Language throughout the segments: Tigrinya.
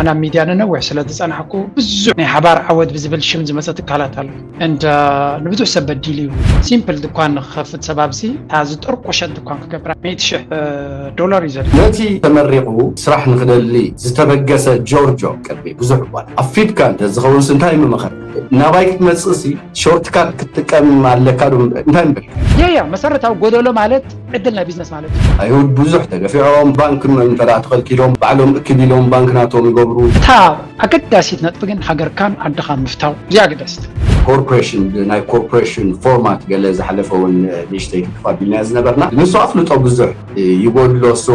ኣና ሚድያ ንነዊሕ ስለ ዝፀናሕኩ ብዙሕ ናይ ሓባር ዓወት ብዝብል ሽም ዝመፀ ትካላት ኣሎ። እንድ ንብዙሕ ሰብ በዲሉ እዩ። ሲምፕል ድኳን ንክኸፍት ሰብ ኣብዚ እታ ዝጠርቆሸት ድኳን ክገብራ ሚእቲ ሽሕ ዶላር እዩ ዘሎ። ነቲ ተመሪቑ ስራሕ ንክደሊ ዝተበገሰ ጆርጆ ቅድሚ ብዙሕ እዋን ኣፊብካ እንተዝኸውንስ እንታይ ምመኸር? ናባይ ክትመፅእሲ ሾርትካት ክትጥቀም ኣለካ ዶ እንታይ ንብል? ያ ያ መሰረታዊ ጎደሎ ማለት ዕድል ናይ ቢዝነስ ማለት እዩ። ኣይሁድ ብዙሕ ተገፊዖም ባንክ እንተ ተኸልኪሎም ባዕሎም እክብ ኢሎም ባንክ ናቶም ይገብሩ። እታ ኣገዳሲት ነጥቢ ግን ሃገርካን ዓድኻን ምፍታው እዚኣ ኣገዳሲት። ኮርፖሬሽን ናይ ኮርፖሬሽን ፎርማት ገለ ዝሓለፈ እውን ንእሽተይ ክፋ ቢልና ዝነበርና ንሱ ኣፍልጦ ብዙሕ ይጎድሎ። ሶ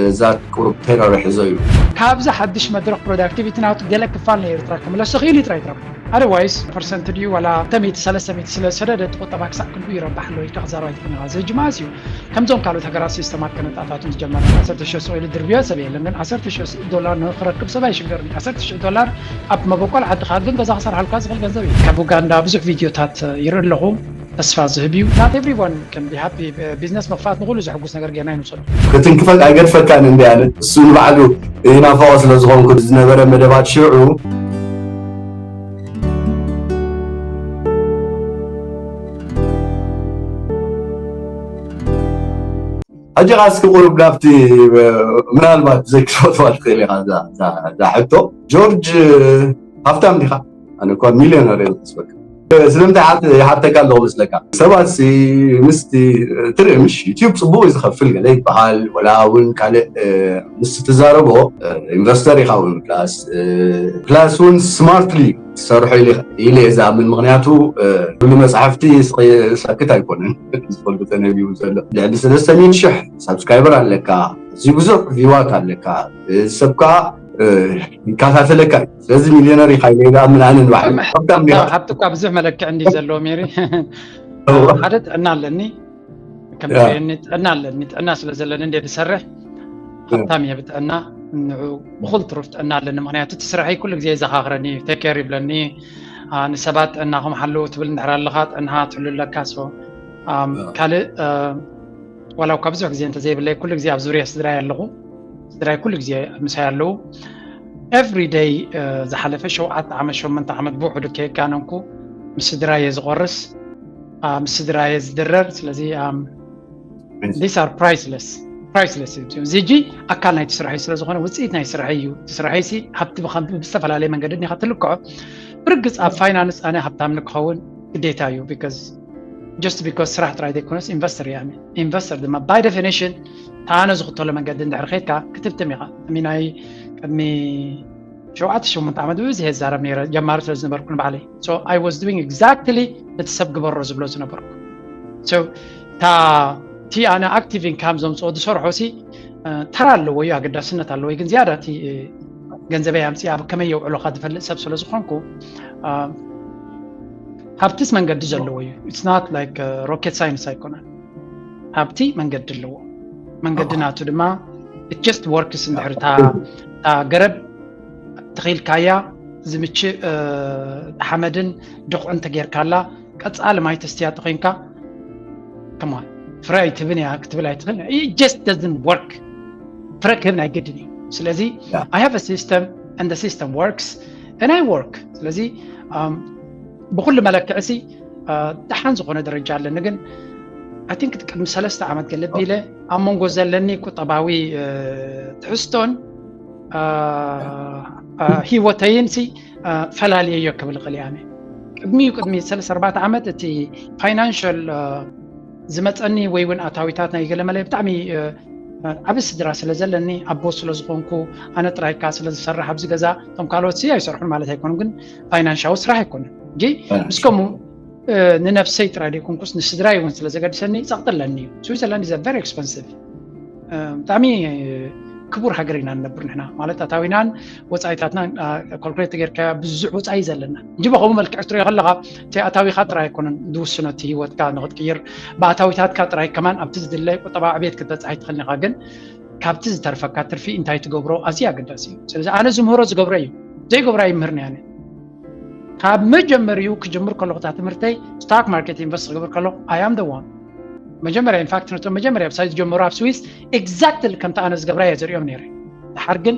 እዛ ቁሩብ ተራርሕ ዞ እዩ። ካብዚ ሓድሽ መድረኽ ፕሮዳክቲቪቲ ናቱ ገለ ክፋል ናይ ኤርትራ ክምለስ ክእል እዩ ጥራይ ጥራይ። ኣደርዋይስ ፐርሰንት ድዩ ዋላ ተሚቲ ሰለስተ ሚቲ ስለ ዝሰደደ እቲ ቁጠባ ክሳዕ ክንዱ ይረባሕ ኣሎ ኢልካ ክዛረብ ኣይትኽእል ኢኻ። እዚ ሕጂ መዓስ እዩ ከምዞም ካልኦት ሃገራት ሲስተማት ከነጣጣቱን ዝጀመረ? ዓሰርተ ሽሕ ስቕ ኢሉ ድርብዮ ሰብ የለን፣ ግን ዓሰርተ ሽሕ ዶላር ንክረክብ ሰብ ኣይሽገርን። ዓሰርተ ሽሕ ዶላር ኣብ መበቆል ዓድኻ ግን ገዛ ክሰርሓልካ ዝኽእል ገንዘብ እዩ። ካብ ኡጋንዳ ብዙሕ ቪድዮታት ይርኢ ኣለኹ። ተስፋ ዝህብ እዩ። Not everyone can be happy። ቢዝነስ ምኽፋት ንኹሉ ዘሕጉስ ነገር ጌርና ይንውሰዶ። ክትንክፈክ ኣይገድፈካን እንዲ ኣነ እሱ ንባዕሉ ይናፈቆ ስለ ዝኾንኩ ዝነበረ መደባት ሽዑ ሕጂ ኸዓ እስኪ ቁሩብ ናብቲ ምናልባት ብዘይ ክትፈትዋ ትኽእል ኢኻ እዛ- እዛ እዛ ሕቶ። ጆርጅ ሃፍታም ዲኻ? ኣነ እኳ ሚልዮነር እየ ዝሕስበካ። ስለምንታይ ሓት- ይሓተካ ኣለኹ መስለካ? ሰባት ሲ ምስቲ ትርኢ ምሽ ዩቲዩብ ፅቡቅ እዩ ዝኸፍል ገለ ይበሃል ወላ እውን ካልእ እ፣ ምስ ትዛረቦ እ፣ ኢንቨስተር ኢኻ እውን ፕላስ እ፣ ፕላስ እውን ስማርትሊ ትሰርሖ ኢለ ኢለ እየ ዝኣምን። ምክንያቱ እ፣ ኩሉ መፅሓፍቲ ስቂ- ሳክት ኣይኮነን ዝፈልጉ ተነቢቡ ዘሎ ልዕሊ ሰለስተ ሚእቲ ሽሕ ሳብስክራይበር ኣለካ፣ እዚ ብዙሕ ቪዋት ኣለካ፣ እዚ ሰብ ከዓ እ፣ ይከታተለካ እዩ። ስለዚ ሚልዮነር ኢኻ ኢለ ዝኣምን ኣነ ንባዕለይ። ሃብታም ዲኻ? ሃብቲ እኳ ብዙሕ መለክዒ እንዲ ዘለዎ ሜሪ። ሓደ ጥዕና ኣለኒ ከም ያ። ትርእየኒ ጥዕና ኣለኒ። ጥዕና ስለ ዘለኒ እንደ ዝሰርሕ ሃብታም እየ ብጥዕና። ንዑ ብኹል ትሩፍ ጥዕና ኣለኒ። ምክንያቱ እቲ ስርሐይ ኩሉ ግዜ የዘኻኽረኒ እዩ፣ ቴክ ኬር ይብለኒ። አ፣ ንሰባት ጥዕናኹም ሓልዉ ትብል እንድሕር ኣለኻ ጥዕናኻ ትሕሉ ኣለካ። ሶ፣ ኣም፣ ያ። ካልእ እ፣ ዋላ እኳ ብዙሕ ግዜ እንተዘይብለይ ኩሉ ግዜ ኣብ ዙርያ ስድራይ ኣለኹ። ስድራይ ኩሉ ግዜ ምሳይ ኣለዉ። ኤቭሪ ደይ ዝሓለፈ ሸውዓተ ዓመት ሸሞንተ ዓመት ብውሕዱ ከየጋነንኩ ምስ ስድራየ ዝቆርስ አ፣ ምስ ስድራየ ዝድረር። ስለዚ ኣም፣ these are priceless priceless እዩ። እዚ ሕጂ ኣካል ናይቲ ስርሐይ ስለ ዝኾነ ውፅኢት ናይ ስርሐይ እዩ። እቲ ስርሐይ ሲ ሃብቲ ብከም- ብዝተፈላለየ መንገዲ ዲኻ ትልክዖ። ብርግፅ ኣብ ፋይናንስ ኣነ ሃብታም ንክኸውን ግዴታ እዩ። Because just because ስራሕ ጥራይ ዘይኮነስ ኢንቨስተር እየ። ኢንቨስተር ድማ by definition እታ ኣነ ዝኽተሎ መንገዲ እንድሕር ከድካ ክትብትም ኢኻ። እሚ ናይ ቅድሚ ሸውዓተ ሸሞንተ ዓመት ብብዝሒ የዛረብ ነይረ ጀማሪ ስለ ዝነበርኩ ንባዕለይ። So I was doing exactly እቲ ሰብ ግበሮ ዝብሎ ዝነበርኩ። So እታ እቲ ኣነ ኣክቲቭ ኢንካም ዘምፅኦ ዝሰርሖ ሲ እ፣ ተራ ኣለዎ እዩ ኣገዳስነት ኣለዎ እዩ። ግን ዝያዳ እቲ እ፣ ገንዘበይ ኣምፅእ ኣብ ከመይ የውዕሎካ ዝፈልጥ ሰብ ስለ ዝኾንኩ እ፣ ሃብትስ መንገዲ ዘለዎ እዩ። It's not like rocket science ኣይኮነን። ሃብቲ መንገዲ ኣለዎ። መንገዲ ናቱ ድማ it just works። እንድሕር እታ እታ ገረብ ተኺልካያ ዝምችእ እ፣ ሓመድን ድኹዕን ተጌርካላ ቀፃሊ ማይ ተስትያ ተኾይንካ ከማን ፍረ ኣይትህብን እያ ክትብል ኣይትኽእል። It just doesn't work። ፍረ ክህብ ናይ ግድን እዩ። ስለዚ Yeah. I have a system and the system works and I work። ስለዚ ኣም፣ ብኩሉ መለክዕሲ እ፣ ደሓን ዝኾነ ደረጃ ኣለኒ። ግን I think ቅድሚ ሰለስተ ዓመት ገለቢ ኢለ ኣብ መንጎ ዘለኒ ቁጠባዊ እ፣ ትሕዝቶን እ፣ እ፣ ህይወተይን ሲ እ፣ ፈላልየዮ ክብል እኽእል እየ ኣነ። ቅድሚኡ ቅድሚ ሰለስተ ኣርባዕተ ዓመት እቲ ፋይናንሻል እ፣ ዝመፀኒ ወይ እውን ኣታዊታት ናይ ገለመለ ብጣዕሚ እ፣ ዓቢ ስድራ ስለ ዘለኒ ኣቦ ስለ ዝኾንኩ ኣነ ጥራይካ ስለ ዝሰርሕ ኣብዚ ገዛ እቶም ካልኦት ሲ ኣይሰርሑን ማለት ኣይኮኑን። ግን ፋይናንሻዊ ስራሕ ኣይኮነን እንጂ ምስ ከምኡ እ፣ ንነብሰይ ጥራይ ዘይኮንኩስ ንስድራይ እውን ስለ ዘገድሰኒ ጸቕጢ ኣለኒ እዩ። ስዊዘርላንድ is very expensive። እ፣ ብጣዕሚ ክቡር ሃገር ኢና ንነብር ንሕና ማለት ኣታዊናን ወጻኢታትና ካልኩሌት ተጌርካ ብዙሕ ወጻኢ ዘለና እንጂ ብኸምኡ መልክዕ ክትሪኦ ከለኻ እቲ ኣታዊኻ ጥራይ ኣይኮነን ዝውስኖ እቲ ህይወትካ ንክትቅይር ብኣታዊታትካ ጥራይ ከማን ኣብቲ ዝድለ ቁጠባ ዕቤት ክትበጽሕ ኣይትኽእልን ኢኻ። ግን ካብቲ ዝተርፈካ ትርፊ እንታይ ትገብሮ ኣዝዩ ኣገዳሲ እዩ። ስለዚ ኣነ ዝምህሮ ዝገብሮ እዩ፣ ዘይገብሮ ኣይምህርን እየ። ካብ መጀመሪኡ ክጅምር ከለኹ እታ ትምህርተይ ስቶክ ማርኬት ኢንቨስት ክገብር ከለኹ I am the one መጀመርያ ኢንፋክት ነቶም መጀመርያ ብሳይ ዝጀመሩ ኣብ ስዊስ ኤግዛክትሊ ከምቲ ኣነ ዝገብራ እየ ዘርእዮም ነይረ። ድሓር ግን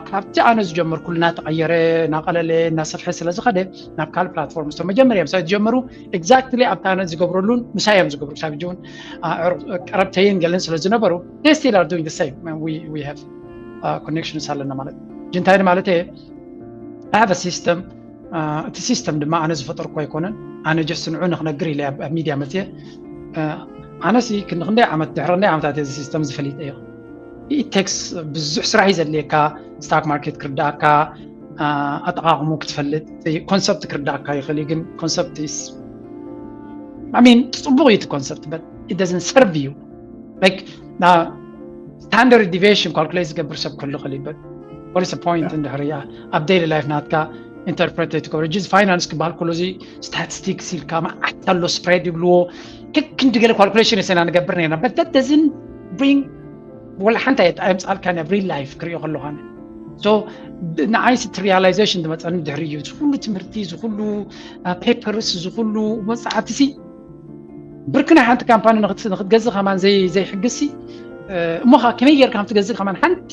ካብቲ ኣነ ዝጀመርኩሉ እናተቐየረ እናቐለለ እናሰፍሐ ስለ ዝኸደ ናብ ካልእ ፕላትፎርም ስቶም መጀመርያ ምሳይ ዝጀመሩ exactly ኣብቲ ኣነ ዝገብረሉን ምሳይ እዮም ዝገብሩ ክሳብ ሕጂ እውን ቀረብተይን ገለን ስለ ዝነበሩ they still are doing the same. We have connections ኣለና ማለት እዩ። እንታይ ማለት እየ? I have a system። እቲ ሲስተም ድማ ኣነ ዝፈጠርኩ ኣይኮነን። ኣነ just ንዑ ንክነግር ኢለ ኣብ ሚድያ መፅየ። ኣነሲ ክንደይ ዓመት ድሕሪ ክንደይ ዓመታት እዚ ሲስተም ዝፈሊጠ እዮ። ኢቴክስ ብዙሕ ስራሕ እዩ ዘድልየካ። ስታክ ማርኬት ክርዳእካ፣ ኣጠቃቅሙ ክትፈልጥ፣ ኮንሰፕት ክርዳእካ ይኽእል እዩ። ግን ኮንሰፕት ሚን ፅቡቅ እዩ እቲ ኮንሰፕት but it doesn't serve you. Like standard deviation calculate ዝገብር ሰብ ክህሉ ይኽእል እዩ። What is the point? እንድሕር ኣብ daily life ናትካ ኢንተርፕሬት ትገብሮ ጅዝ ፋይናንስ ክበሃል ከሎ እዚ ስታቲስቲክስ ኢልካ መዓት ኣሎ ስፕሬድ ይብልዎ። ከክንዲ ገለ ካልኩሌሽን የሰና ንገብር ነርና but that doesn't bring ወላ ሓንቲ ኣየምፃልካ ናብ ሪል ላይፍ ክሪኦ ከለኳ ንዓይስ እቲ ሪያላይዜሽን ዝመፀኒ ድሕሪ እዩ። ዝኩሉ ትምህርቲ ዝኩሉ ፔፐርስ ዝኩሉ መፅሓፍቲ ሲ ብርክ ናይ ሓንቲ ካምፓኒ ንክትገዝእ ከማን ዘይሕግሲ እሞ ከመይ ጌርካ ከም ትገዝእ ከማን ሓንቲ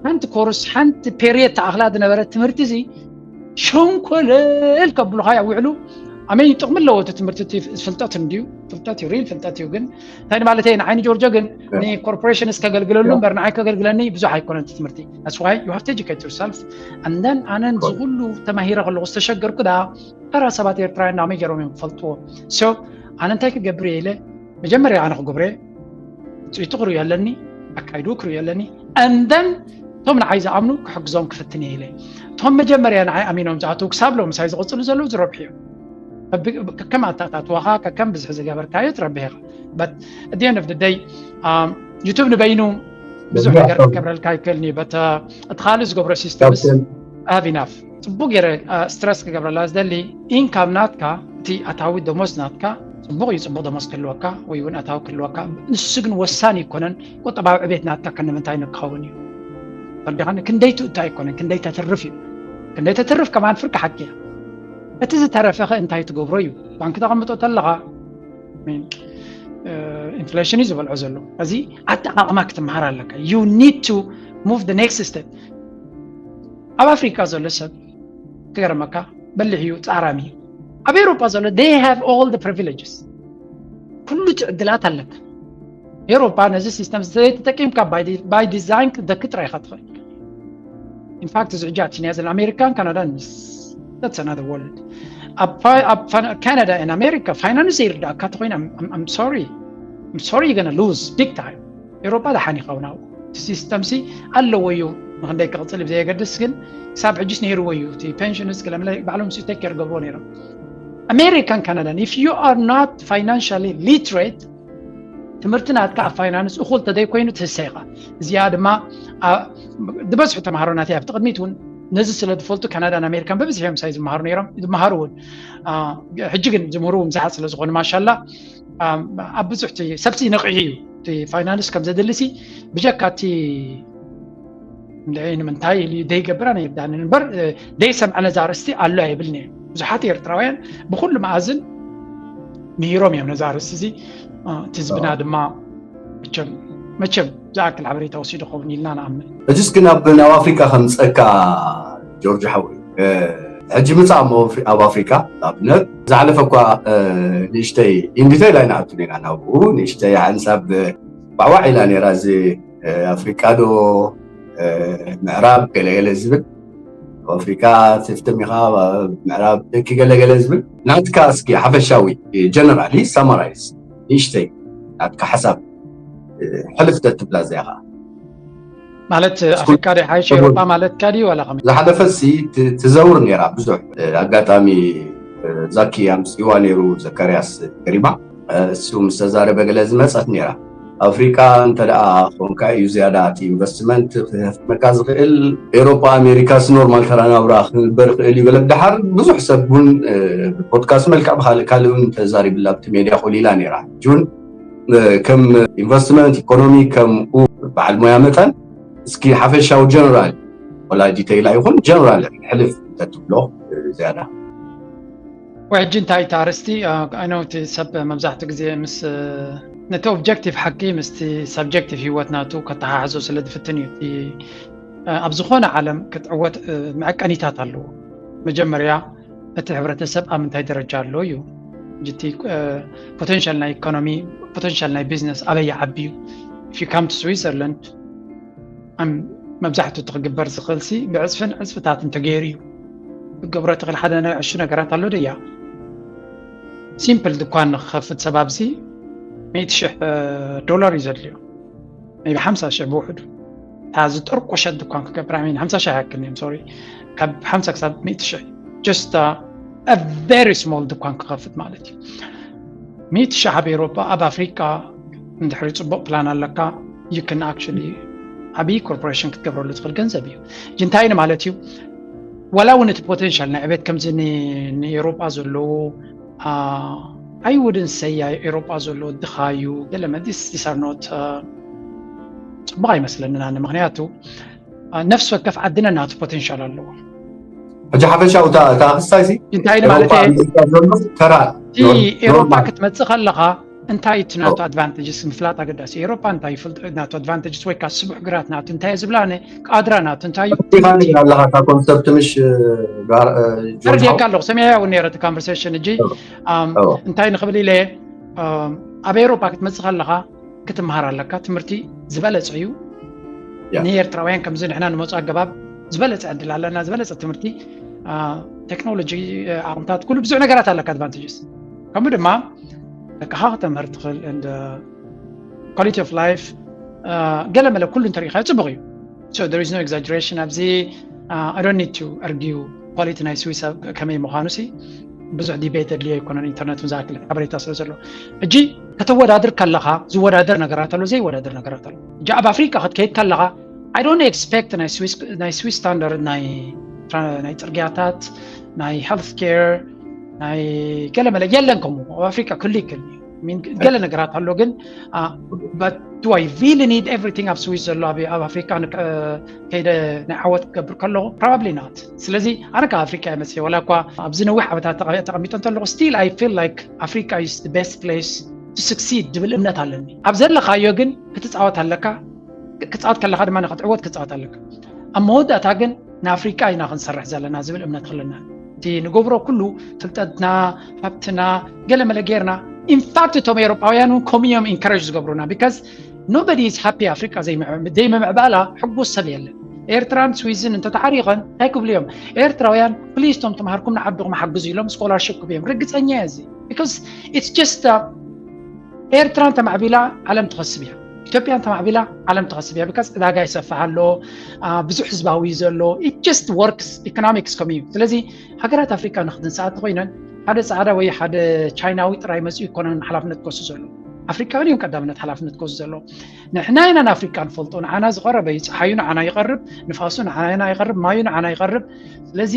ሓንቲ ኮርስ ሓንቲ ፔሪየድ ተኣኽላ ዝነበረት ትምህርቲ እዚ ሸንኮለል ከብሉኻ ይውዕሉ። ኣመይ ጥቕሚ ኣለዎ እቲ ትምህርቲ ፍልጠት እንድዩ ፍልጠት እዩ ሪል ፍልጠት እዩ። ግን እንታይ ማለት ንዓይኒ ጆርጆ ግን ንኮርፖሬሽን እስከገልግለሉ እምበር ንዓይ ከገልግለኒ ብዙሕ ኣይኮነን እቲ ትምህርቲ። That's why you have to educate yourself. And then ኣነን ዝኩሉ ተማሂረ ከለኩ ዝተሸገርኩ ዳ ተራ ሰባት ኤርትራውያን ናመይ ገይሮም እዮም ክፈልጥዎ። So ኣነ እንታይ ክገብር እየ ኢለ መጀመርያ ኣነ ክጉብረ ውፅኢቱ ክርእዮ ኣለኒ፣ ኣካይድኡ ክርእዮ ኣለኒ። And then እቶም ንዓይ ዝኣምኑ ክሕግዞም ክፍትን እየ ኢለ እቶም መጀመርያ ንዓይ ኣሚኖም ዝኣተው ክሳብ ሎም ምሳይ ዝቕፅሉ ዘለዉ ዝረብሑ እዮም። ከከም ኣታታትዋኻ ከከም ብዝሒ ዝገበርካዮ ትረብሕ ኢኻ። But at the end of the day ዩቱብ ንበይኑ ብዙሕ ነገር ክገብረልካ ይክእልኒ። But እቲ ካልእ ዝገብሮ ሲስተምስ have enough ጽቡቅ ገይረ ስትረስ ክገብረላ ዝደሊ ኢንካም ናትካ እቲ ኣታዊ ደሞዝ ናትካ ጽቡቅ እዩ። ጽቡቅ ደሞዝ ክህልወካ ወይ እውን ኣታዊ ክህልወካ ንሱ ግን ወሳኒ ኣይኮነን። ቁጠባዊ ዕቤት ናትካ ከነምንታይ ንክኸውን እዩ ፈርዲኻ ክንደይ ትእቱ ኣይኮነን ክንደይ ተትርፍ እዩ። ክንደይ ተትርፍ ከማን ፍርቂ ሓቂ እያ። እቲ ዝተረፈኸ እንታይ ትገብሮ እዩ። ባንክ ተቐምጦ ተለኻ ኢንፍሌሽን እዩ ዝበልዖ ዘሎ። እዚ ኣጠቃቅማ ክትመሃር ኣለካ። You need to move the next step። ኣብ ኣፍሪካ ዘሎ ሰብ ክገርመካ በሊሕ እዩ ፃራሚ እዩ። ኣብ ኤሮፓ ዘሎ they have all the privileges ኩሉ እቲ ዕድላት ኣለካ። ኤሮፓ ነዚ ሲስተም ዘይተጠቂምካ by design ክትደኪ ጥራይ ኢካ ትኽእል። ኢንፋክት እዚ ሕጂ ኣብቲ ናይ ዘለ ኣሜሪካን ካናዳን that's another world። ኣብ ካናዳ and ኣሜሪካ ፋይናንስ ዘይርዳእካ ተኮይና I'm sorry I'm sorry you're gonna lose big time። ኤሮፓ ደሓን ይኸውን ኣብኡ እቲ ሲስተም ሲ ኣለዎ እዩ። ንክንደይ ክቕፅል ብዘየገድስ ግን ክሳብ ሕጅስ ነይርዎ እዩ። እቲ ፔንሽንስ ገለመለ ባዕሎም ሲ ቴክ ኬር ገብርዎ ነይሮም። ኣሜሪካን ካናዳን if you are not financially literate ትምህርቲ ናትካ ኣብ ፋይናንስ እኹል ተዘይኮይኑ ትህሰ ኢኻ። እዚኣ ድማ ዝበዝሑ ተምሃሮ ናተይ ኣብቲ ቅድሚት እውን ነዚ ስለ ዝፈልጡ ካናዳን ኣሜሪካን በብዝሒ እዮም ምሳይ ዝመሃሩ ነይሮም ዝመሃሩ እውን ሕጂ ግን ዝምህሩ እውን ብዙሓት ስለ ዝኾኑ ማሻላ ኣብ ብዙሕ ሰብሲ ነቂሑ እዩ። እቲ ፋይናንስ ከም ዘድልሲ ብጀካ እቲ እንድዒ ንምንታይ ኢሉ ደይገብር ኣነ ይርዳንን እምበር ደይሰምዐ ነዛ ኣርእስቲ ኣሎ ኣይብልን እየ። ብዙሓት ኤርትራውያን ብኩሉ መኣዝን ምሂሮም እዮም ነዛ ኣርእስቲ እዚ። እቲ ህዝብና ድማ መቸም መቸም ዝኣክል ሓበሬታ ወሲዱ ኸውን ኢልና ንኣምን። ሕጅስ ግን ኣብ ናብ ኣፍሪካ ከምፀካ ጆርጅ ሓወይ ሕጂ ምፃእ ኣብ ኣፍሪካ ንኣብነት ዝሓለፈ እኳ ንእሽተይ ኢንዲቴይል ኣይንኣቱን ኢና ናብኡ ንእሽተይ ሓንሳብ ባዕባዕ ኢላ ነይራ እዚ ኣፍሪቃ ዶ ምዕራብ ገለገለ ዝብል ኣፍሪካ ትፍትም ኢኻ ምዕራብ ደቂ ገለገለ ዝብል ናትካ እስኪ ሓፈሻዊ ጀነራሊ ሳማራይዝ ንእሽተይ ናትካ ሓሳብ ሕልፍ ተትብላ እዚኣ ከዓ ማለት ኣፍሪካ ዶ ሓይሽ ኤሮፓ ማለትካ ድዩ ዋላ ከመይ? ዝሓለፈ ሲ ትዘውር ነይራ ብዙሕ ኣጋጣሚ ዛኪ ኣምፅዋ ነይሩ ዘካርያስ ገሪማ እሱ ምስ ተዛረበ ገለ ዝመፀት ነይራ ኣፍሪቃ እንተ ደኣ ኮንካ እዩ ዝያዳ እቲ ኢንቨስትመንት ክህፍመካ ዝኽእል ኤሮፓ ኣሜሪካስ ኖርማል ተራ ናብራ ክንበር ይኽእል እዩ ገለ ብድሓር ብዙሕ ሰብ እውን ብፖድካስት መልክዕ ብካልእ ካልእ እውን ተዛሪብላ ኣብቲ ሜድያ ኮሊላ ነይራ ጁን ከም ኢንቨስትመንት ኢኮኖሚ ከምኡ በዓል ሞያ መጠን እስኪ ሓፈሻዊ ጀነራል ወላ ዲተይል ኣይኹን ጀነራል ሕልፍ እንተትብሎ ዝያዳ ወይ ሕጂ እንታይ እቲ ኣርእስቲ ኣይነው እቲ ሰብ መብዛሕትኡ ግዜ ምስ ነቲ ኦብጀክቲቭ ሓቂ ምስቲ ሰብጀክቲቭ ሂወት ናቱ ከተሓሕዞ ስለ ዝፍትን እዩ እቲ ኣብ ዝኾነ ዓለም ክትዕወት መዐቀኒታት ኣለዎ። መጀመርያ እቲ ሕብረተሰብ ኣብ ምንታይ ደረጃ ኣሎ እዩ። እቲ ፖቴንሻል ናይ ኢኮኖሚ፣ ፖቴንሻል ናይ ቢዝነስ ኣበይ ይዓቢ እዩ። If you come to Switzerland፣ መብዛሕትኡ እቲ ክግበር ዝኽእል ሲ ብዕፅፍን ዕፅፍታት እንተገይሩ እዩ። ብገብሮ ትኽእል ሓደ ናይ ዕሹ ነገራት ኣሎ ደያ። ሲምፕል ድኳን ንክኸፍት ሰብ ኣብዚ ሚእቲ ሽሕ ዶላር እዩ ዘድልዮ። ቢ ሓምሳ ሽሕ ብውሕዱ እታ ዝጠርቆሸት ድኳን ክገብር፣ ሚን ሓምሳ ሽሕ ያክል እዮም፣ ሶሪ፣ ካብ ሓምሳ ክሳብ ሚእቲ ሽሕ፣ just very small ድኳን ክኸፍት ማለት እዩ። ሚእቲ ሽሕ ኣብ ኤሮፓ፣ ኣብ ኣፍሪቃ እንድሕሪ ጽቡቕ ፕላን ኣለካ፣ you can actually ዓብዪ ኮርፖሬሽን ክትገብረሉ ትኽእል ገንዘብ እዩ። እንታይ ማለት እዩ? ዋላ እውን እቲ ፖቴንሻል ናይ ዕቤት ከምዚ ንኤሮጳ ዘለዎ፣ I wouldn't say ኤሮጳ ዘሎ ድኻ እዩ ገለ መዲስ ዲሳርኖት ጽቡቕ ኣይመስለንን ኣነ። ምክንያቱ ነፍሲ ወከፍ ዓድና ናቱ ፖቴንሻል ኣለዎ። ሕጂ ሓፈሻዊ እታ ክስታይ ሲ እንታይ ማለት ተራ ኤሮጳ ክትመፅእ ከለኻ እንታይ እቲ ናቱ ኣድቫንቴጅስ ምፍላጥ ኣገዳሲ። ኤሮጳ እንታይ ናቱ ኣድቫንቴጅስ ወይ ከዓ ስቡሕ ግራት ናቱ እንታይ ዝብላ ቃድራ ናቱ እንታይ ኣለካ ኮንሰፕት ምሽ ኣርዲካ ኣለኹ። ሰሚዐያ እውን ነረ እቲ ኮንቨርሴሽን እጂ እንታይ ንክብል ኢለ ኣብ ኤሮጳ ክትመፅእ ከለኻ ክትምሃር ኣለካ። ትምህርቲ ዝበለፀ እዩ። ንኤርትራውያን ከምዚ ንሕና ንመፁ ኣገባብ ዝበለፀ ዕድል ኣለና። ዝበለፀ ትምህርቲ፣ ቴክኖሎጂ፣ ዓቕምታት፣ ኩሉ ብዙሕ ነገራት ኣለካ ኣድቫንቴጅስ። ከምኡ ድማ ደቅኻ ከተምህር ትኽእል፣ ኳሊቲ ኦፍ ላይፍ፣ ገለ መለ ኩሉ እንተሪኢኻ ፅቡቕ እዩ። So there is no exaggeration ኣብዚ። I don't need to argue ኳሊቲ ናይ ስዊስ ከመይ ምዃኑ ሲ ብዙሕ ዲቤት ኣድልዮ ኣይኮነን። ኢንተርነት ዝኣክል ሓበሬታ ስለ ዘሎ ሕጂ ከተወዳድር ከለኻ ዝወዳደር ነገራት ኣሎ፣ ዘይወዳደር ነገራት ኣሎ። ሕጂ ኣብ ኣፍሪቃ ክትከይድ ከለኻ I don't expect ናይ ስዊስ ስታንዳርድ ናይ ጽርግያታት፣ ናይ ሄልት ኬር፣ ናይ ገለመለ የለን። ከምኡ ኣብ ኣፍሪቃ ክሉ ይክል ገለ ነገራት ኣሎ ግን but do I really need everything ኣብ ስዊስ ዘሎ ኣብ ኣፍሪካ ከይደ ናይ ዓወት ክገብር ከለኹ? Probably not። ስለዚ ኣነ ካብ ኣፍሪካ እየ መፅየ። ዋላ እኳ ኣብዚ ነዊሕ ዓመታት ተቐሚጠ እንተለኹ still I feel like Africa is the best place to succeed ዝብል እምነት ኣለኒ። ኣብ ዘለኻዮ ግን ክትፃወት ኣለካ። ክትፃወት ከለካ ድማ ንክትዕወት ክትፃወት ኣለካ። ኣብ መወዳእታ ግን ንኣፍሪቃ ኢና ክንሰርሕ ዘለና ዝብል እምነት ክለና እቲ ንገብሮ ኩሉ ፍልጠትና ሃብትና ገለመለ ጌርና ኢንፋክት እቶም ኤሮጳውያን እውን ከምኡ እዮም ኢንካሬጅ ዝገብሩና because nobody is happy ኣፍሪቃ ዘይምዕባላ ሕጉስ ሰብ የለን። ኤርትራን ስዊዝን እንተተዓሪኸን እንታይ ክብሉ እዮም? ኤርትራውያን ፕሊዝ እቶም ተምሃርኩም ንዓድኹም ሓግዙ ኢሎም ስኮላርሽፕ ክብ እዮም። ርግፀኛ እየ እዚ because it's just ኤርትራ እንተማዕቢላ ዓለም ትኸስብ እያ። ኢትዮጵያ እንተማዕቢላ ዓለም ትኸስብ እያ። ብካስ ዕዳጋ ይሰፍሕ ኣሎ፣ ብዙሕ ህዝባዊ ዘሎ just works ኢኮኖሚክስ ከም እዩ። ስለዚ ሃገራት ኣፍሪካ ንክትንስኣ ተኮይነን ሓደ ፃዕዳ ወይ ሓደ ቻይናዊ ጥራይ መፅኡ ይኮነን ሓላፍነት ክወስድ ዘሎ። ኣፍሪካውያን እዮም ቀዳምነት ሓላፍነት ክወስድ ዘሎ። ንሕና ኢና ንኣፍሪካ ንፈልጦ። ንዓና ዝቀረበ እዩ። ፀሓዩ ንዓና ይቀርብ፣ ንፋሱ ንዓና ይቀርብ፣ ማዩ ንዓና ይቀርብ። ስለዚ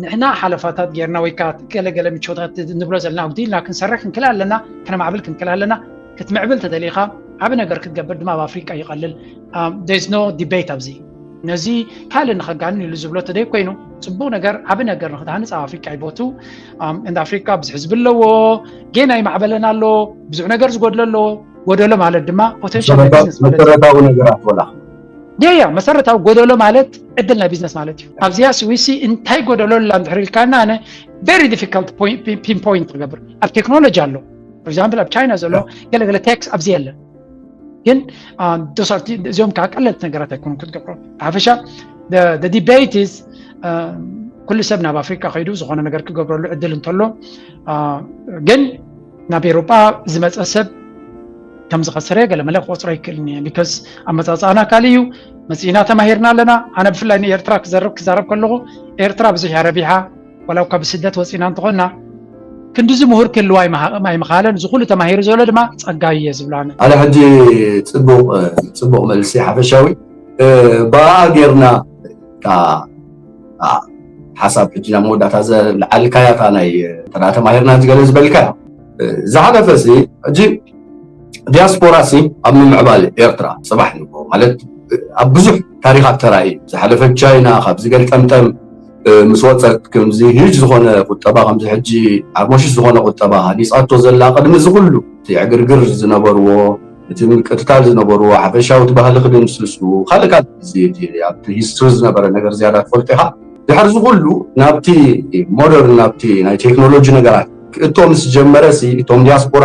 ንሕና ሓለፋታት ጌርና ወይ ከዓ ገለገለ ምቾታት ንብሎ ዘለና ኣጉዲልና ክንሰርሕ ክንክል ኣለና፣ ከነማዕብል ክንክል ኣለና። ክትምዕብል ተደሊኻ ዓብ ነገር ክትገብር ድማ ኣብ ኣፍሪቃ ይቐልል። There's no debate ኣብዚ። ነዚ ካልእ ንኸጋንን ኢሉ ዝብሎ ተደይ ኮይኑ ፅቡቅ ነገር ዓብ ነገር ንክትሃንፅ ኣብ ኣፍሪቃ ይቦቱ። እንደ ኣፍሪቃ ብዙሕ ህዝቢ ኣለዎ፣ ጌና ይማዕበለን ኣሎ፣ ብዙሕ ነገር ዝጎድሎ ኣለዎ። ጎደሎ ማለት ድማ ፖቴንሻል መሰረታዊ ነገራት ወላ ያ መሰረታዊ ጎደሎ ማለት ዕድል ናይ ቢዝነስ ማለት እዩ። ኣብዚኣ ስዊሲ እንታይ ጎደሎ ላ እንድሕር ኢልካና ኣነ very difficult pinpoint ክገብር። ኣብ ቴክኖሎጂ ኣሎ for example ኣብ ቻይና ዘሎ ገለገለ ቴክስ ኣብዚ የለን። ግን እዚኦም ከዓ ቀለልቲ ነገራት ኣይኮኑ ክትገብሮ። ሓፈሻ debate is ኩሉ ሰብ ናብ ኣፍሪካ ከይዱ ዝኾነ ነገር ክገብረሉ ዕድል እንተሎ ግን ናብ ኤሮጳ ዝመፀ ሰብ ከም ዝኸሰረ ገለመለ ክቆፅሮ ኣይክእልን እየ። ቢካዝ ኣመፃፅኣና ካልእ እዩ። መፂእና ተማሂርና ኣለና። ኣነ ብፍላይ ንኤርትራ ክዘርብ ክዛረብ ከለኹ ኤርትራ ብዙሕ እያ ረቢሓ። ዋላ እኳ ብስደት ወፂና እንተኾንና ክንድዚ ምሁር ክህልዋ ኣይምኻለን። እዚ ኩሉ ተማሂሩ ዘሎ ድማ ፀጋ እየ ዝብሎ ኣነ። ኣነ ሕጂ ፅቡቕ ፅቡቕ መልሲ ሓፈሻዊ ብኣ ጌርና ሓሳብ ሕጂ ናብ መወዳእታ ዘልዓልካያ እታ ናይ ተራ ተማሂርና ዝገለ ዝበልካያ ዝሓለፈ ሲ ሕጂ ዲያስፖራ ሲ ኣብ ምምዕባል ኤርትራ ፅባሕ ንግሆ ማለት ኣብ ብዙሕ ታሪኻት ተራእዩ ዝሓለፈ ቻይና ካብ ዝገል ጠምጠም ምስ ወፀት ከምዚ ሂጅ ዝኾነ ቁጠባ ከምዚ ሕጂ ዓርሞሽሽ ዝኾነ ቁጠባ ሃኒፃቶ ዘላ ቅድሚ እዚ ኩሉ እቲ ዕግርግር ዝነበርዎ እቲ ምቅትታል ዝነበሩ ሓፈሻዊ እቲ ባህሊ ክድምስሱ ካልእ ካልእ እዚ እቲ ኣብቲ ሂስትሪ ዝነበረ ነገር ዝያዳ ትፈልጦ ኢኻ። ድሕሪ እዚ ኩሉ ናብቲ ሞደርን ናብቲ ናይ ቴክኖሎጂ ነገራት ክእቶ ምስ ጀመረ ሲ እቶም ዲያስፖራ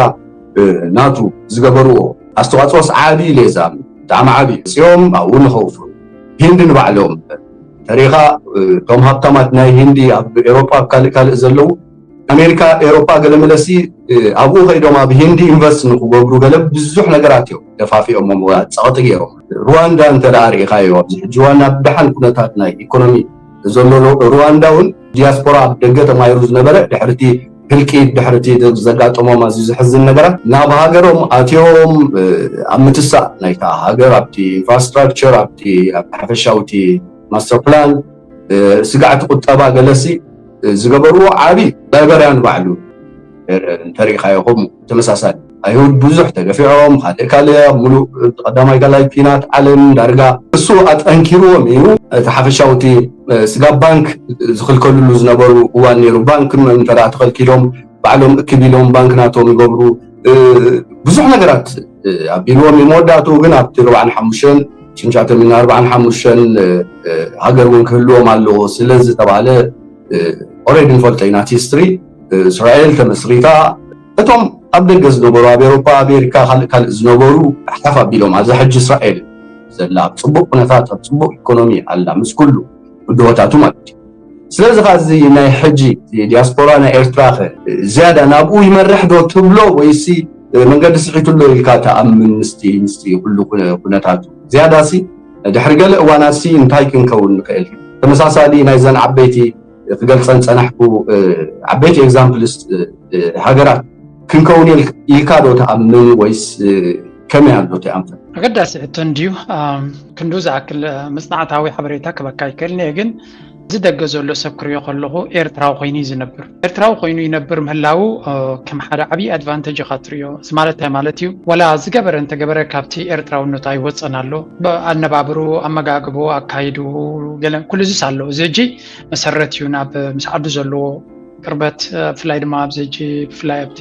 ናቱ ዝገበርዎ ኣስተዋፅኦስ ዓብዪ ሌዛ ብጣዕሚ ዓብዪ ፅኦም ኣብኡ ንኸውፍሩ ሂንዲ ንባዕሎም ተሪኻ እቶም ሃብታማት ናይ ሂንዲ ኣብ ኤሮፓ ኣብ ካልእ ካልእ ዘለዉ ኣሜሪካ ኤሮፓ ገለ መለሲ ኣብኡ ከይዶም ኣብ ሂንዲ ኢንቨስት ንክገብሩ ገለ ብዙሕ ነገራት እዮም ደፋፊኦሞም ጸቕጢ ገይሮም። ሩዋንዳ እንተ ደኣ ርኢኻዮ ኣብዚ ሕጂ ዋና ብደሓን ኩነታት ናይ ኢኮኖሚ ዘሎ ሩዋንዳ እውን ዲያስፖራ ኣብ ደገ ተማሂሩ ዝነበረ ድሕርቲ ህልቂት ድሕርቲ ዘጋጠሞም ኣዝዩ ዘሕዝን ነገራት ናብ ሃገሮም ኣትዮም ኣብ ምትሳእ ናይታ ሃገር ኣብቲ ኢንፍራስትራክቸር ኣብቲ ኣብ ሓፈሻውቲ ማስተር ፕላን ስጋዕቲ ቁጠባ ገለሲ ዝገበርዎ ዓቢ ላይበርያን ባዕሉ እንተሪኢኻዮ ከምኡ ተመሳሳሊ ኣይሁድ ብዙሕ ተገፊዖም ካልእ ካልእ ኣብ ሙሉእ ቀዳማይ ካልኣይ ኪናት ዓለም ዳርጋ እሱ ኣጠንኪርዎም እዩ። እቲ ሓፈሻውቲ ስጋ ባንክ ዝኽልከልሉ ዝነበሩ እዋን ነይሩ። ባንክ እንተ ተኸልኪሎም ባዕሎም እክብ ኢሎም ባንክ ናቶም ይገብሩ ብዙሕ ነገራት ኣቢልዎም እዩ። መወዳእትኡ ግን ኣብቲ ርባዕን ሓሙሽተን ሽምሻተ ሚና ኣርባዕን ሓሙሽተን ሃገር እውን ክህልዎም ኣለዎ ስለ ዝተባለ ኦሬዲ ንፈልጦ ኢና እቲ ሂስትሪ እስራኤል ተመስሪታ እቶም ኣብ ደገ ዝነበሩ ኣብ ኤሮፓ ኣሜሪካ ካልእ ካልእ ዝነበሩ ሓፍ ኣቢሎም ኣብዛ ሕጂ እስራኤል ዘላ ኣብ ፅቡቅ ኩነታት ኣብ ፅቡቅ ኢኮኖሚ ኣላ ምስ ኩሉ ብድሆታቱ ማለት እዩ። ስለዚ ካ እዚ ናይ ሕጂ ዲያስፖራ ናይ ኤርትራ ከ ዝያዳ ናብኡ ይመርሕ ዶ ትብሎ ወይሲ መንገዲ ስሒቱ ኣሎ ኢልካ ተኣምን ምስቲ ምስቲ ኩሉ ኩነታቱ ዝያዳ ሲ ድሕሪ ገለ እዋናት ሲ እንታይ ክንከውን ንኽእል? ተመሳሳሊ ናይዘን ዓበይቲ ክገልፀን ፀናሕኩ ዓበይቲ ኤግዛምፕልስ ሃገራት ክንከውን ኢልካ ዶ ተኣምን ወይስ ከመይ ኣሎ እቲ ኣንፈት? ኣገዳሲ ሕቶ እንድዩ። ክንዱ ዝኣክል መፅናዕታዊ ሓበሬታ ክበካ ይክእል እየ ግን እዚ ደገ ዘሎ ሰብ ክሪኦ ከለኹ ኤርትራዊ ኮይኑ እዩ ዝነብር። ኤርትራዊ ኮይኑ ይነብር ምህላው ከም ሓደ ዓብዪ ኣድቫንቴጅ ኢኻ ትሪኦ። እዚ ማለት እንታይ ማለት እዩ? ወላ ዝገበረ እንተገበረ ካብቲ ኤርትራውነቱ ኣይወፀን ኣሎ። ኣነባብሩ፣ ኣመጋግቦ፣ ኣካይዱ ገለ ኩሉ እዚስ ኣሎ። እዚ ሕጂ መሰረት እዩ ናብ ምስ ዓዱ ዘለዎ ቅርበት ብፍላይ ድማ ኣብዚ ሕጂ ብፍላይ ኣብቲ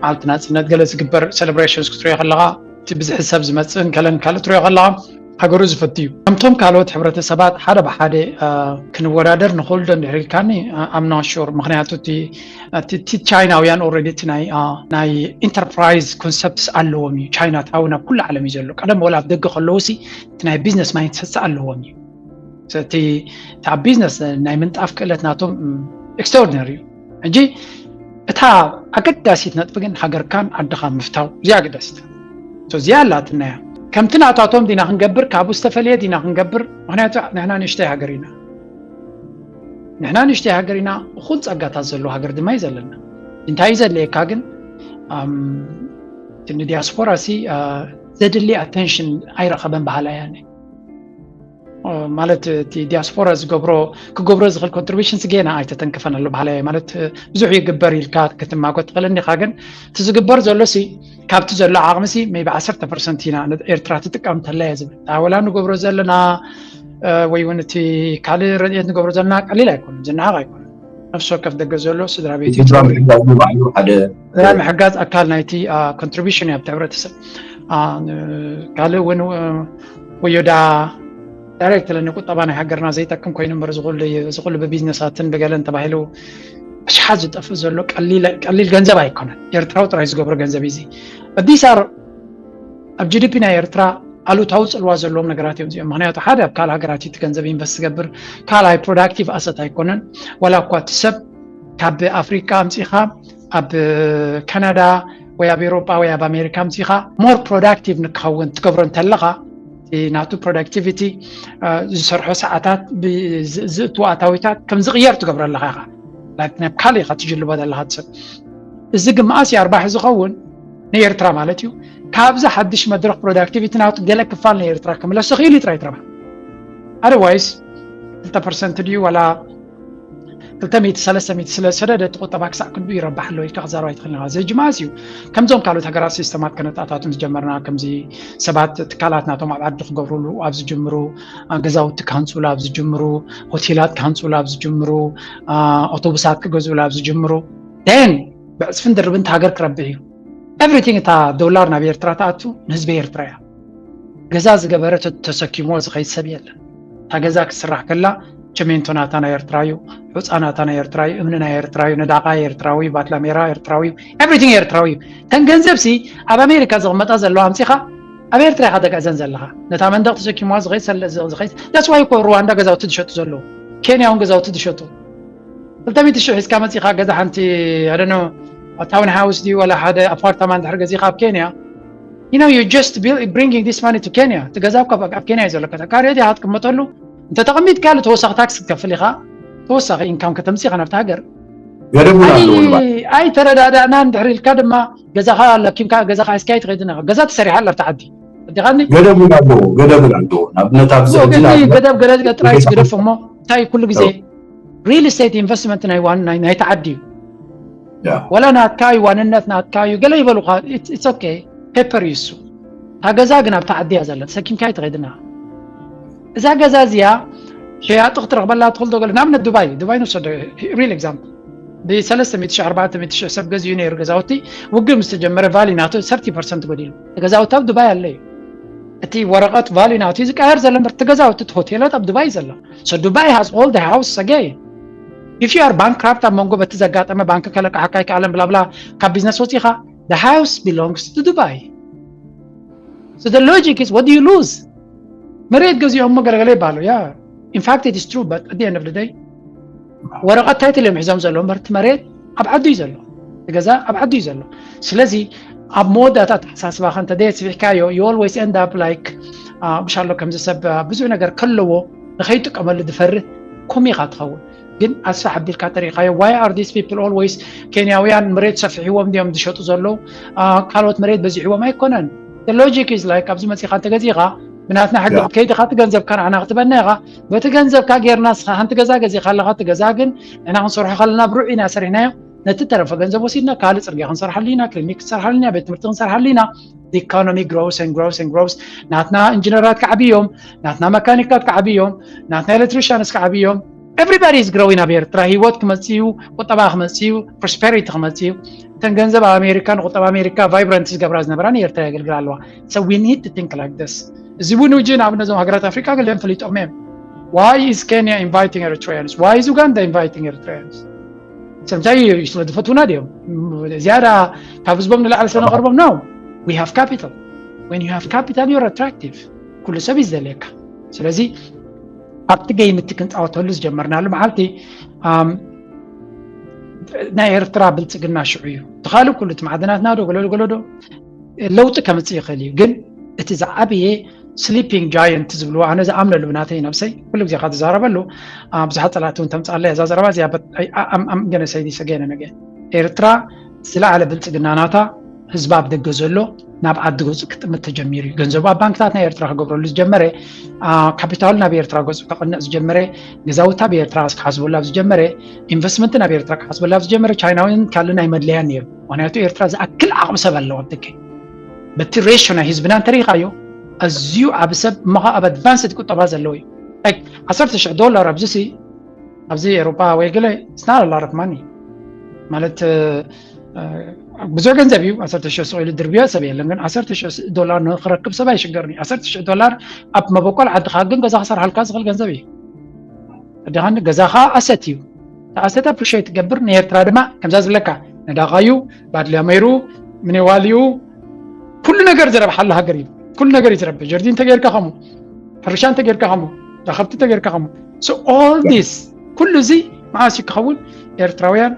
መዓልቲ ናፅነት ገለ ዝግበር ሴሌብሬሽንስ ክትሪኦ ከለካ እቲ ብዝሒ ሰብ ዝመፅእን ገለን ካልእ ትሪኦ ከለካ ሃገሩ ዝፈቱ እዩ። ከምቶም ካልኦት ሕብረተሰባት ሓደ ብሓደ ክንወዳደር ንኽእል ዶ እንድሕር ኢልካኒ ኣምና ሹር ምክንያቱ እቲ ቻይናውያን ኦልሬዲ እቲ ናይ ኢንተርፕራይዝ ኮንሰፕትስ ኣለዎም እዩ። ቻይና ታውን ኣብ ኩሉ ዓለም እዩ ዘሎ። ቀደም ወላ ኣብ ደገ ከለዉ ሲ እቲ ናይ ቢዝነስ ማይንድሰትስ ኣለዎም እዩ። እቲ ኣብ ቢዝነስ ናይ ምንጣፍ ክእለት ናቶም ኤክስትራኦርዲነሪ እዩ። ሕጂ እታ ኣገዳሲት ነጥቢ ግን ሃገርካን ዓድኻን ምፍታው እዚኣ ኣገዳሲት እዚኣ ኣላትና እያ። ከምቲ ናታቶም ዲና ክንገብር ካብኡ ዝተፈለየ ዲና ክንገብር? ምክንያቱ ንሕና ንእሽተይ ሃገር ኢና። ንሕና ንእሽተይ ሃገር ኢና፣ እኹል ጸጋታት ዘለዎ ሃገር ድማ እዩ ዘለና። እንታይ እዩ ዘድልየካ ግን ንዲያስፖራ ሲ ዘድሊ ኣቴንሽን ኣይረኸበን ባህላ ያኔ ማለት እቲ ዲያስፖራ ዝገብሮ ክገብሮ ዝኽእል ኮንትሪቢሽንስ ገና ኣይተተንከፈን ኣሎ ባህላ ማለት ብዙሕ ይግበር ኢልካ ክትማጎት ትኽእል እንዲኻ ግን እቲ ዝግበር ዘሎ ሲ ካብቲ ዘሎ ዓቕሚ ሲ ሜቢ ዓሰርተ ፐርሰንት ኢና ኤርትራ ትጥቀም ተላ እየ ዝብል ወላ ንገብሮ ዘለና ወይ እውን እቲ ካልእ ረድኤት ንገብሮ ዘለና ቀሊል ኣይኮነን ዝነዓቕ ኣይኮነን ነፍሲ ወከፍ ደገ ዘሎ ስድራ ቤት ስድራ ምሕጋዝ ኣካል ናይቲ ኮንትሪቢሽን እዩ ኣብቲ ሕብረተሰብ ካልእ እውን ወዮዳ ዳይሬክት ለኒ ቁጠባ ናይ ሃገርና ዘይጠቅም ኮይኑ እምበር ዝኩሉ ብቢዝነሳትን ብገለን ተባሂሉ ኣሽሓት ዝጠፍእ ዘሎ ቀሊል ገንዘብ ኣይኮነን ኤርትራዊ ጥራይ ዝገብሮ ገንዘብ እዚ ኣዲስ ኣር ኣብ ጂዲፒ ናይ ኤርትራ ኣሉታዊ ፅልዋ ዘለዎም ነገራት እዮም እዚኦም ምክንያቱ ሓደ ኣብ ካልእ ሃገራት እቲ ገንዘብ ኢንቨስት ትገብር ካልኣይ ፕሮዳክቲቭ ኣሰት ኣይኮነን ዋላ እኳ እቲ ሰብ ካብ ኣፍሪቃ ኣምፂኻ ኣብ ካናዳ ወይ ኣብ ኤሮጳ ወይ ኣብ ኣሜሪካ ኣምፂኻ ሞር ፕሮዳክቲቭ ንክኸውን ትገብሮ እንተለኻ ናቱ ፕሮዳክቲቪቲ ዝሰርሖ ሰዓታት ዝእትዎ ኣታዊታት ከም ዝቕየር ትገብሮ ኣለኻ ኢኻ ናብ ካልእ ኢኻ ትጅልቦ ዘለኻ ሰብ እዚ ግን መኣስ ኣርባሒ ዝኸውን ንኤርትራ ማለት እዩ ካብዚ ሓድሽ መድረክ ፕሮዳክቲቪቲ ናቱ ገለ ክፋል ንኤርትራ ክምለሶ ክኢሉ ጥራይ ትረባ ኣደርዋይስ ክልተ ፐርሰንት ድዩ ዋላ ክልተ ሚእቲ ሰለስተ ሚእቲ ስለ ዝሰደደ እቲ ቁጠባ ክሳዕ ክንዱ ይረባሕ ኣሎ ኢልካ ክዛረብ ኣይትኽእልን ኢኻ። እዚ ሕጂ መዓስ እዩ ከምዞም ካልኦት ሃገራት ሲስተማት ከነጣታቱን ዝጀመርና ከምዚ ሰባት ትካላት ናቶም ኣብ ዓዲ ክገብሩሉ ኣብ ዝጅምሩ ገዛውቲ ክሃንፁሉ ኣብ ዝጅምሩ ሆቴላት ክሃንፁሉ ኣብ ዝጅምሩ ኣውቶቡሳት ክገዝኡሉ ኣብ ዝጅምሩ ን ብዕፅፍን ድርብን እቲ ሃገር ክረብሕ እዩ። everything እታ ዶላር ናብ ኤርትራ ትኣቱ ንህዝቢ ኤርትራ እያ። ገዛ ዝገበረ ተሰኪምዎ ዝኸይድ ሰብ የለን። እታ ገዛ ክትስራሕ ከላ ቸሜንቶ ናታ ናይ ኤርትራ እዩ፣ ሑፃ ናታ ናይ ኤርትራ እዩ፣ እምኒ ናይ ኤርትራ እዩ፣ ነዳቓ ኤርትራዊ እዩ፣ ባትላሜራ ኤርትራዊ እዩ፣ everything ኤርትራዊ እዩ። ተን ገንዘብ ሲ ኣብ ኣሜሪካ ዝቕመጣ ዘለዋ ኣምፂኻ ኣብ ኤርትራ ኢኻ ተግዕዘን ዘለኻ። ነታ መንደቕ ተሰኪምዋ ዝኸይድ ሰለ ዝኸይድ that's why እኮ ሩዋንዳ ገዛውቲ ዝሸጡ ዘለዉ፣ ኬንያ እውን ገዛውቲ ዝሸጡ። ክልተ ሚእቲ ሽሕ ሒዝካ መፂኻ ገዛ ሓንቲ ኣደኖ ታውን ሃውስ ድዩ ወላ ሓደ ኣፓርታማ እንድሕር ገዚኻ ኣብ ኬንያ you know you just bringing this money to Kenya። እቲ ገዛ እኮ ኣብ ኬንያ እዩ ዘሎ። ከተካርዮ ዲኻ ክትቅመጠሉ? እንተ ተቐሚጥካ ተወሳኺ ታክስ ክትከፍል ኢኻ፣ ተወሳኺ ኢንካም ከተምፅእ ኢኻ ናብቲ ሃገር። ገደብ እውን ኣለዎ። ኣይተረዳዳእና እንድሕር ኢልካ ድማ ገዛኻ ለኪምካ ገዛኻ ሒዝካ ኣይትኸይድን ኢኻ። ገዛ ተሰሪሓ ኣላ ኣብቲ ዓዲ። ኣዲኻኒ ገደብ እውን ኣለዎ። ገደብ እውን ኣለዎ። ንኣብነት ኣብዚ ሕጂ ንኣብነት ገደብ ገለ ጥራይ ትግደፍ እሞ እንታይ ኩሉ ግዜ real estate investment ናይ ዋን ናይ ናይቲ ዓዲ እዩ። ወላ ናትካ እዩ ዋንነት ናትካ እዩ ገለ ይበሉኻ። It's okay paper እዩ እሱ። እታ ገዛ ግን ኣብታ ዓዲ እያ ዘላ፣ ተሰኪምካ ኣይትኸይድን ኢኻ። እዛ ገዛ እዚኣ ሸያጢ ክትረኽበላ ትኽእል ዶ ገለ? ንኣብነት ዱባይ፣ ዱባይ ንውሰዶ፣ real example። ብሰለስተ ሚእቲ ሺሕ ኣርባዕተ ሚእቲ ሺሕ ሰብ ገዚኡ ነይሩ ገዛውቲ፣ ውግእ ምስ ተጀመረ ቫሊ ናቱ ሰርቲ ፐርሰንት ጎዲሉ። እቲ ገዛውቲ ኣብ ዱባይ ኣሎ እዩ። እቲ ወረቐት ቫሊ ናቱ እዩ ዝቀየር ዘሎ እምበር እቲ ገዛውቲ እቲ ሆቴላት ኣብ ዱባይ እዩ ዘሎ። So Dubai has all the house again. If you are bankrupt ኣብ መንጎ በቲ ዘጋጠመ ባንክ ከለቃሓካ ኣይከኣለን ብላብላ ካብ ቢዝነስ ወፂኻ the house belongs to Dubai. So the logic is what do you lose? መሬት ገዚኦም እሞ ገለገለ ይባሉ። Yeah, in fact it is true, but at the end of the day ወረቐት ታይትል እዮም ሒዞም ዘለዉ እምበር እቲ መሬት ኣብ ዓዱ እዩ ዘሎ፣ እቲ ገዛ ኣብ ዓዱ እዩ ዘሎ። ስለዚ ኣብ መወዳእታ ኣተሓሳስባኻ እንተ ደየስፊሕካዮ you always end up like ብሻሎ ከምዚ ሰብ ብዙሕ ነገር ከለዎ ንኸይጥቀመሉ ዝፈርህ ኮም ኢኻ ትኸውን። ግን ኣስፋሕ ኣቢልካ ተሪእኻዮ why are these people always ኬንያውያን መሬት ሰፊሕዎም ድዮም ዝሸጡ ዘለዉ? ካልኦት መሬት በዚሕዎም ኣይኮነን። The logic is like ኣብዚ መፂኻ እንተገዚእኻ ብናትና ሕጊ ክትከይድ ኢኻ፣ እቲ ገንዘብካ ንዓና ክትበና ኢኻ። በቲ ገንዘብካ ጌርና ንስኻ ሓንቲ ገዛ ገዚእካ ኣለኻ፣ እቲ ገዛ ግን ንሕና ክንሰርሖ ከለና ብሩዕ ኢና ሰሪሕናዮ። ነቲ ተረፈ ገንዘብ ወሲድና ካልእ ፅርግያ ክንሰርሓሉ ኢና፣ ክሊኒክ ክንሰርሓሉ ኢና፣ ቤት ትምህርቲ ክንሰርሓሉ ኢና። The economy grows and grows and grows። ናትና ኢንጂነራት ክዓብዮም፣ ናትና መካኒካት ክዓብዮም፣ ናትና ኤሌክትሪሽያንስ ክዓብዮም። Everybody is growing ኣብ ኤርትራ። ህይወት ክመፅእ እዩ፣ ቁጠባ ክመፅእ እዩ፣ prosperity ክመፅእ እዩ። እተን ገንዘብ ኣብ ኣሜሪካ ንቁጠባ ኣሜሪካ vibrant ዝገብራ ዝነበራ ንኤርትራ የገልግላ ኣለዋ። So we need to think like this። እዚ እውን ውጂ ንኣብነት እዞም ሃገራት ኣፍሪካ ገሊኦም ፈሊጦም እዮም። Why is Kenya inviting Eritreans? Why is Uganda inviting Eritreans? ሰምታይ እዩ ስለ ዝፈትውና ድዮም ዝያዳ ካብ ህዝቦም ንላዕሊ ስለነቐርቦም? No, we have capital። When you have capital you're attractive። ኩሉ ሰብ እዩ ዝደልየካ። ስለዚ ኣብቲ ገይም እቲ ክንፃወተሉ ዝጀመርናሉ መዓልቲ ናይ ኤርትራ ብልፅግና ሽዑ እዩ። እቲ ካልእ ኩሉ እቲ ማዕድናትና ዶ ገለዶ ገለዶ ለውጢ ከምፅእ ይኽእል እዩ። ግን እቲ ዝዓበየ sleeping giant ዝብልዎ ኣነ ዝኣምነሉ ብናተይ ነብሰይ ኩሉ ግዜ ካብ ዝዛረበሉ ብዙሓት ፀላእቲ እውን ተምፃለይ እዛ ዘረባ እዚኣ። I'm gonna say this again and again። ኤርትራ ዝለዓለ ብልፅግና ናታ ህዝባ ኣብ ደገ ዘሎ ናብ ዓዲ ገፁ ክጥምት ተጀሚሩ እዩ። ገንዘቡ ኣብ ባንክታት ናይ ኤርትራ ክገብረሉ ዝጀመረ፣ ካፒታሉ ናብ ኤርትራ ገፁ ከቕንዕ ዝጀመረ፣ ገዛውቲ ኣብ ኤርትራ ክሓስበሉ ኣብ ዝጀመረ፣ ኢንቨስትመንት ናብ ኤርትራ ክሓስበሉ ኣብ ዝጀመረ ቻይናውያን ካልእ ናይ መድለያን ነይሩ። ምክንያቱ ኤርትራ ዝኣክል ዓቕሚ ሰብ ኣለዋ ኣብ ደገ። በቲ ሬሽዮ ናይ ህዝብና እንተሪኢኻዮ ኣዝዩ ዓቢ ሰብ እሞ ኸኣ ኣብ ኣድቫንስድ ቁጠባ ዘለዎ እዩ። ዓሰርተ ሽሕ ዶላር ኣብዚ ሲ ኣብዚ ኤሮፓ ወይ ገለ it's not a lot of money ማለት ብዙሕ ገንዘብ እዩ። ዓሰርተ ሽሕ ስቕ ኢሉ ድርብዮ ሰብ የለን፣ ግን ዓሰርተ ሽሕ ዶላር ንክረክብ ሰብ ኣይሽገርን እዩ። ዓሰርተ ሽሕ ዶላር ኣብ መበቆል ዓድኻ ግን ገዛ ክሰርሓልካ ዝኽእል ገንዘብ እዩ። ኣዲኻኒ ገዛኻ ኣሰት እዩ። ኣሰት ኣፕሪሼት ትገብር። ንኤርትራ ድማ ከምዛ ዝብለካ ነዳቓዩ ባድልያ መይሩ ምኔዋልዩ ኩሉ ነገር ዝረብሓሉ ሃገር እዩ። ኩሉ ነገር እዩ ዝረብሕ። ጀርዲን እንተጌርካ ከምኡ፣ ሕርሻ እንተጌርካ ከምኡ፣ ዳኸብቲ እንተጌርካ ከምኡ። So all this ኩሉ እዚ መዓስ እዩ ክኸውን? ኤርትራውያን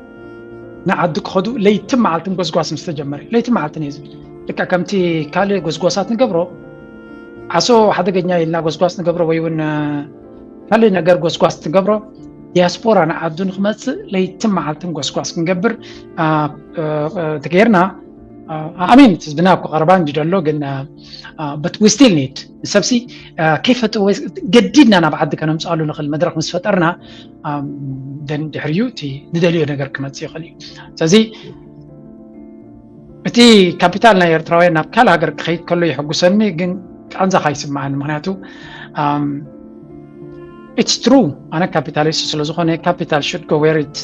ንዓዲ ክኸዱ ለይትን መዓልትን ጎስጓስ ምስ ተጀመረ፣ ለይትን መዓልትን እዩ ዝብል። ልክዕ ከምቲ ካልእ ጎስጓሳት ንገብሮ ዓሶ ሓደገኛ ኢልና ጎስጓስ ንገብሮ ወይ እውን ካልእ ነገር ጎስጓስ ንገብሮ ዲያስፖራ ንዓዱ ንክመፅእ ለይትን መዓልትን ጎስጓስ ክንገብር ተገይርና ኣሚን ህዝብና እኮ ቀረባ እንዲ ደሎ ግን but we still need ንሰብሲ ከይፈጥ ገዲድና ናብ ዓዲ ከነምፅኣሉ ንኽእል መድረክ ምስ ፈጠርና ድሕርዩ እቲ ንደልዮ ነገር ክመፅእ ይኽእል እዩ። ስለዚ እቲ ካፒታል ናይ ኤርትራውያን ናብ ካልእ ሃገር ክኸይድ ከሎ ይሕጉሰኒ፣ ግን ቃንዛኻ ይስምዓኒ። ምክንያቱ it's true ኣነ ካፒታሊስት ስለ ዝኾነ capital should go where it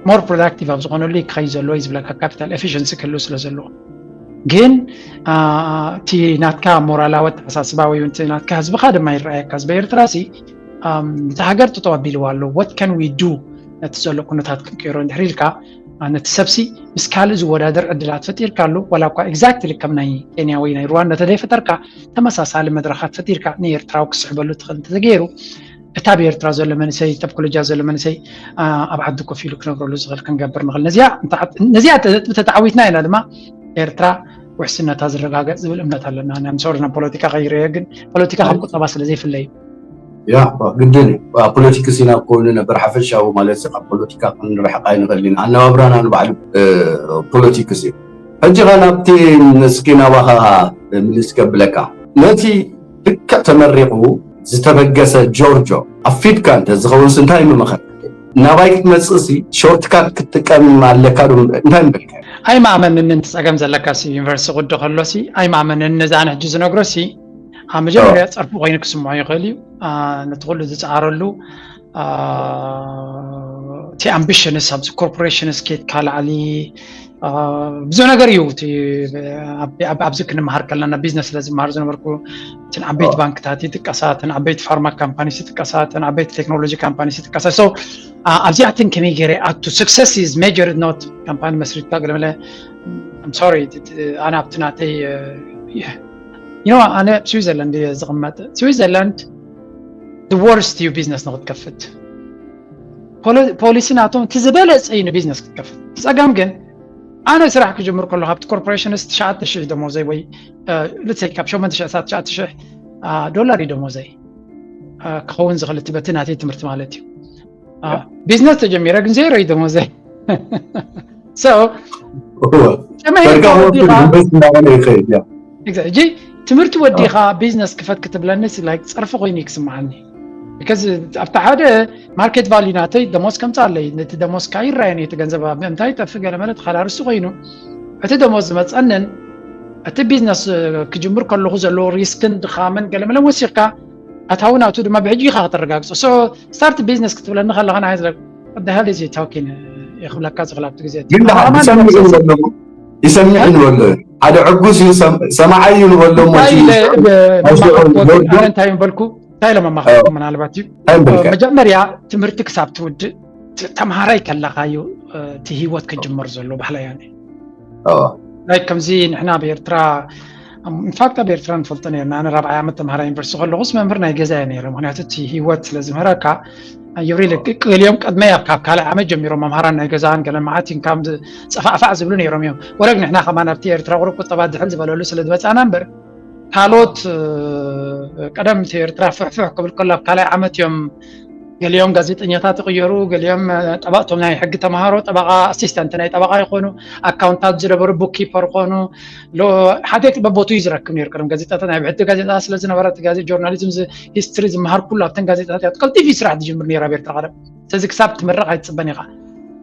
more productive ኣብ ዝኾነሉ ክኸይድ ዘለዎ እዩ ዝብለካ፣ capital efficiency ክህሉ ስለ ዘለዎ። ግን እቲ ናትካ ሞራላዊ ኣተሓሳስባ ወይ እቲ ናትካ ህዝብኻ ድማ ይረኣየካ። ህዝቢ ኤርትራ ሲ ነቲ ሃገር ጠጠው ኣቢልዋ ኣሎ። What can we do? ነቲ ዘሎ ኩነታት ክንቀይሮ እንድሕር ኢልካ፣ ነቲ ሰብሲ ምስ ካልእ ዝወዳደር ዕድላት ፈጢርካ ኣሎ። ዋላ እኳ exactly ከም ናይ ኬንያ ወይ ናይ ሩዋንዳ ተዘይፈጠርካ፣ ተመሳሳሊ መድረኻት ፈጢርካ ንኤርትራዊ ክስሕበሉ ትኽእል እንተተገይሩ፣ እታ ኣብ ኤርትራ ዘሎ መንእሰይ፣ እታ ኣብ ኮለጃ ዘሎ መንእሰይ ኣብ ዓዲ ኮፍ ኢሉ ክነብረሉ ዝኽእል ክንገብር ንኽእል። ነዚኣ ተተዓዊትና ኢና ድማ ኤርትራ ውሕስነታ ዝረጋገጽ ዝብል እምነት ኣለና። ሶሪ ናብ ፖለቲካ ከይረዮ ግን ፖለቲካ ካብ ቁጠባ ስለ ዘይፍለይ ያ ግድን እዩ። ፖለቲክስ ኢና ኮይኑ ነበር ሓፈሻዊ ማለት ካብ ፖለቲካ ክንርሕቕ ኣይንኽእል ኢና። ኣነባብራና ንባዕሉ ፖለቲክስ እዩ። ሕጂ ኸ ናብቲ እስኪ ናባኻ ምልስ ከብለካ ነቲ ልክዕ ተመሪቑ ዝተበገሰ ጆርጆ ኣፊድካ እንተ ዝኸውንስ እንታይ ምመኸር ናባይ ክትመፅእሲ ሾርትካት ክትጥቀም ኣለካ ዶ እንታይ ምበልካ? ኣይማመንን እቲ ፀገም ዘለካ ዩኒቨርሲቲ ቅዲ ከሎሲ ኣይማመንን ነዚ ኣነ ሕጂ ዝነግሮሲ መጀመርያ ፀርፊ ኮይኑ ክስምዖ ይኽእል እዩ። ነቲ ኩሉ ዝፀዓረሉ እቲ ኣምቢሽንስ ኣብዚ ኮርፖሬሽንስ ኬድካ ላዕሊ ብዙ ነገር እዩ። ኣብዚ ክንመሃር ከለና ቢዝነስ ስለ ዝመሃር ዝነበርኩ እትን ዓበይቲ ባንክታት ይጥቀሳ፣ እትን ዓበይቲ ፋርማ ካምፓኒስ ይጥቀሳ፣ እትን ዓበይቲ ቴክኖሎጂ ካምፓኒስ ይጥቀሳ። ኣብዚኣትን ከመይ ገይረ ኣቱ success is measured not ካምፓኒ መስሪትካ ገለመለ ሶሪ ኣነ ኣብቲ ናተይ ኣነ ኣብ ስዊዘርላንድ እየ ዝቕመጥ። ስዊዘርላንድ worst እዩ ቢዝነስ ንክትከፍት ፖሊሲ ናቶም እቲ ዝበለፀ እዩ ንቢዝነስ ክትከፍት። ጸገም ግን ኣነ ስራሕ ክጅምር ከሎ ካብቲ ኮርፖሬሽንስ ትሽዓተ ሽሕ ደሞዘይ ወይ ልትሰይ ካብ ሸሞንተ ሽሕ ሳብ ትሽዓተ ሽሕ ዶላር እዩ ደሞዘይ ክኸውን ዝኽእል እቲ በቲ ናተይ ትምህርቲ ማለት እዩ። ቢዝነስ ተጀሚረ ግን ዜሮ እዩ ደሞዘይ። ሕጂ ትምህርቲ ወዲኻ ቢዝነስ ክፈት ክትብለኒ ላይክ ጸርፊ ኮይኑ እዩ ክስምዓኒ። because ኣብቲ ሓደ ማርኬት ቫልዩ ናተይ ደሞዝ ከምፃ ኣለይ ነቲ ደሞዝ ካ ይረኣየኒ እቲ ገንዘብ ምእንታይ ጠፊ ገለመለ ተኸላርሱ ኮይኑ እቲ ደሞዝ ዝመፀንን እቲ ቢዝነስ ክጅምር ከለኹ ዘለዎ ሪስክን ድኻምን ገለመለ ወሲኽካ ኣታዊ ናቱ ድማ ብሕጂ ኢኻ ከተረጋግፆ። So start business ክትብለኒ ከለኻ ንዓይ the hell is he talking ይኽብለካ ዝኽእል ኣብቲ ግዜ ይሰምዕን ወሎ ሓደ ዕጉስ እዩ ሰማዓይ እዩ ንበሎ እንታይ ምበልኩ እንታይ ኢሎም ኣማኸርኩ ምናልባት እዩ መጀመርያ ትምህርቲ ክሳብ ትውድእ ተምሃራይ ከለኻ እዩ እቲ ህይወት ክጅመር ዘሎ ባህላ እያ። ከምዚ ንሕና ኣብ ኤርትራ ኢንፋክት ኣብ ኤርትራ ንፈልጦ ነርና ኣነ ራብዓይ ዓመት ተምሃራይ ዩኒቨርሲቲ ከለኹስ መምህር ናይ ገዛ እየ ነይረ። ምክንያቱ እቲ ህይወት ስለ ዝምህረካ ገሊኦም ቀድመይ ኣብ ካብ ካልኣይ ዓመት ጀሚሮም መምሃራን ናይ ገዛን ገለ መዓት ኢንካም ጸፋዕፋዕ ዝብሉ ነይሮም እዮም። ወረግ ንሕና ከማን ኣብቲ ኤርትራ ቁሩብ ቁጠባ ድሕል ዝበለሉ ስለ ዝበጻና እምበር ካልኦት ቀደም እቲ ኤርትራ ፍሕፍሕ ክብል ከሎ ኣብ ካልኣይ ዓመት እዮም ገሊኦም ጋዜጠኛታት ይቕየሩ፣ ገሊኦም ጠበቕቶም ናይ ሕጊ ተምሃሮ ጠበቓ ኣሲስታንት ናይ ጠበቓ ይኾኑ፣ ኣካውንታት ዝነበሩ ቡክኪፐር ኾኑ። ሓደ በቦቱ እዩ ዝረክብ ነይሩ። ቀደም ጋዜጣታት ናይ ብሕቲ ጋዜጣ ስለ ዝነበረ እቲ ጋዜ ጆርናሊዝም ሂስትሪ ዝመሃር ኩሉ ኣብተን ጋዜጣታት እያ ቀልጢፍ እዩ ስራሕ ዝጅምር ነይሩ ኣብ ኤርትራ ቀደም። ስለዚ ክሳብ ትምረቕ ኣይትፅበን ኢኻ።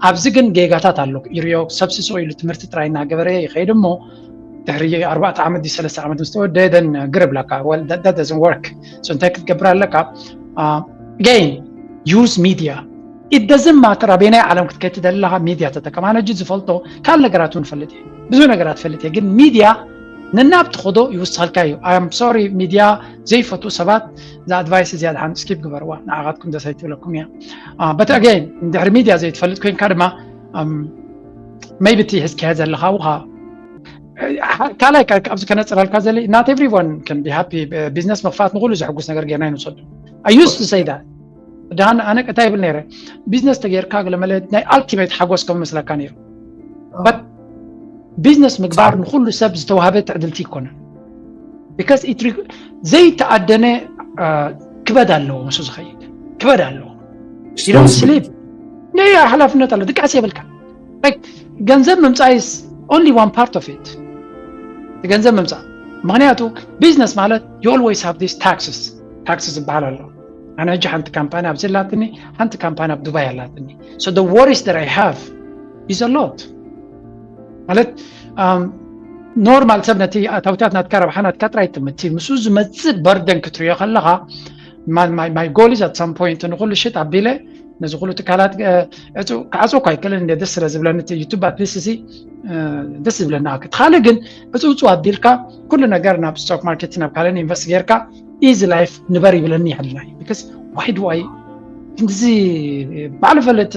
ኣብዚ ግን ጌጋታት ኣሎ ይርዮ ሰብ ስስቕ ኢሉ ትምህርቲ ጥራይ እናገበረ ይኸይድ እሞ ድሕሪ ኣርባዕተ ዓመት ድዩ ሰለስተ ዓመት ምስ ተወደደን ግር ብለካ well that doesn't work so እንታይ ክትገብር ኣለካ again use media it doesn't matter ኣበየናይ ዓለም ክትከይድ ትደሊ ኣለኻ ሚድያ ተጠቀም ኣነ እጅ ዝፈልጦ ካልእ ነገራት እውን ፈልጥ እየ ብዙ ነገራት ፈልጥ እየ ግን ሚድያ ነናብ ትኸዶ ይውስኸልካ እዩ I am sorry ሚድያ ዘይፈትዉ ሰባት እዛ ኣድቫይስ እዚኣ ድሓን ስኪፕ ግበርዋ ንዓኻትኩም ደስ ኣይትብለኩም እያ but again እንድሕሪ ሚድያ ዘይትፈልጥ ኮይንካ ድማ maybe እቲ ሒዝካዮ ዘለኻ ውሃ ካልኣይ ኣብዚ ከነፅረልካ ዘለ not everyone can be happy business ምኽፋት ንኩሉ ዘሕጉስ ነገር ጌርና ይንወሰዱ I used to say that ደሃን ኣነ እንታይ ይብል ነይረ ቢዝነስ ተጌርካ ገለመለ ናይ ኣልቲሜት ሓጎስ ከም መስለካ ነይሩ but ቢዝነስ ምግባር ንኩሉ ሰብ ዝተዋህበ ትዕድልቲ ይኮነን because ዘይተኣደነ ክበድ ኣለዎ ምስ ዝኸይድ ክበድ ኣለዎ you don't sleep ናይ ሓላፍነት ኣሎ ድቃስ የብልካ ገንዘብ ምምፃእ is only one part of it ገንዘብ ምምፃእ ምክንያቱ ቢዝነስ ማለት you always have this taxes taxes ዝበሃል ኣሎ ኣነ ሕጂ ሓንቲ ካምፓኒ ኣብዚ ኣላትኒ ሓንቲ ካምፓኒ ኣብ ዱባይ ኣላትኒ so the worries that I have is a lot ማለት ኖርማል ሰብ ነቲ ኣታውታት ናትካ ረብሓ ናትካ ጥራይ ትምቲ ምስኡ ዝመፅእ በርደን ክትሪኦ ከለኻ my goal is at some point ንኩሉ ሽጥ ኣቢለ ነዚ ኩሉ ትካላት ክዓፅወ እኳ ኣይክእልን እንደ ደስ ስለ ዝብለኒ ዩቱብ ኣትሊስት እዚ ደስ ዝብለና። እቲ ካልእ ግን ዕፁ ዕፁ ኣቢልካ ኩሉ ነገር ናብ ስቶክ ማርኬት ናብ ካልእን ኢንቨስት ጌርካ ኢዚ ላይፍ ንበር ይብለኒ ይሃልና። ቢካስ ዋይ ዱ ኣይ ክንድዚ ባዕሉ ፈለጥ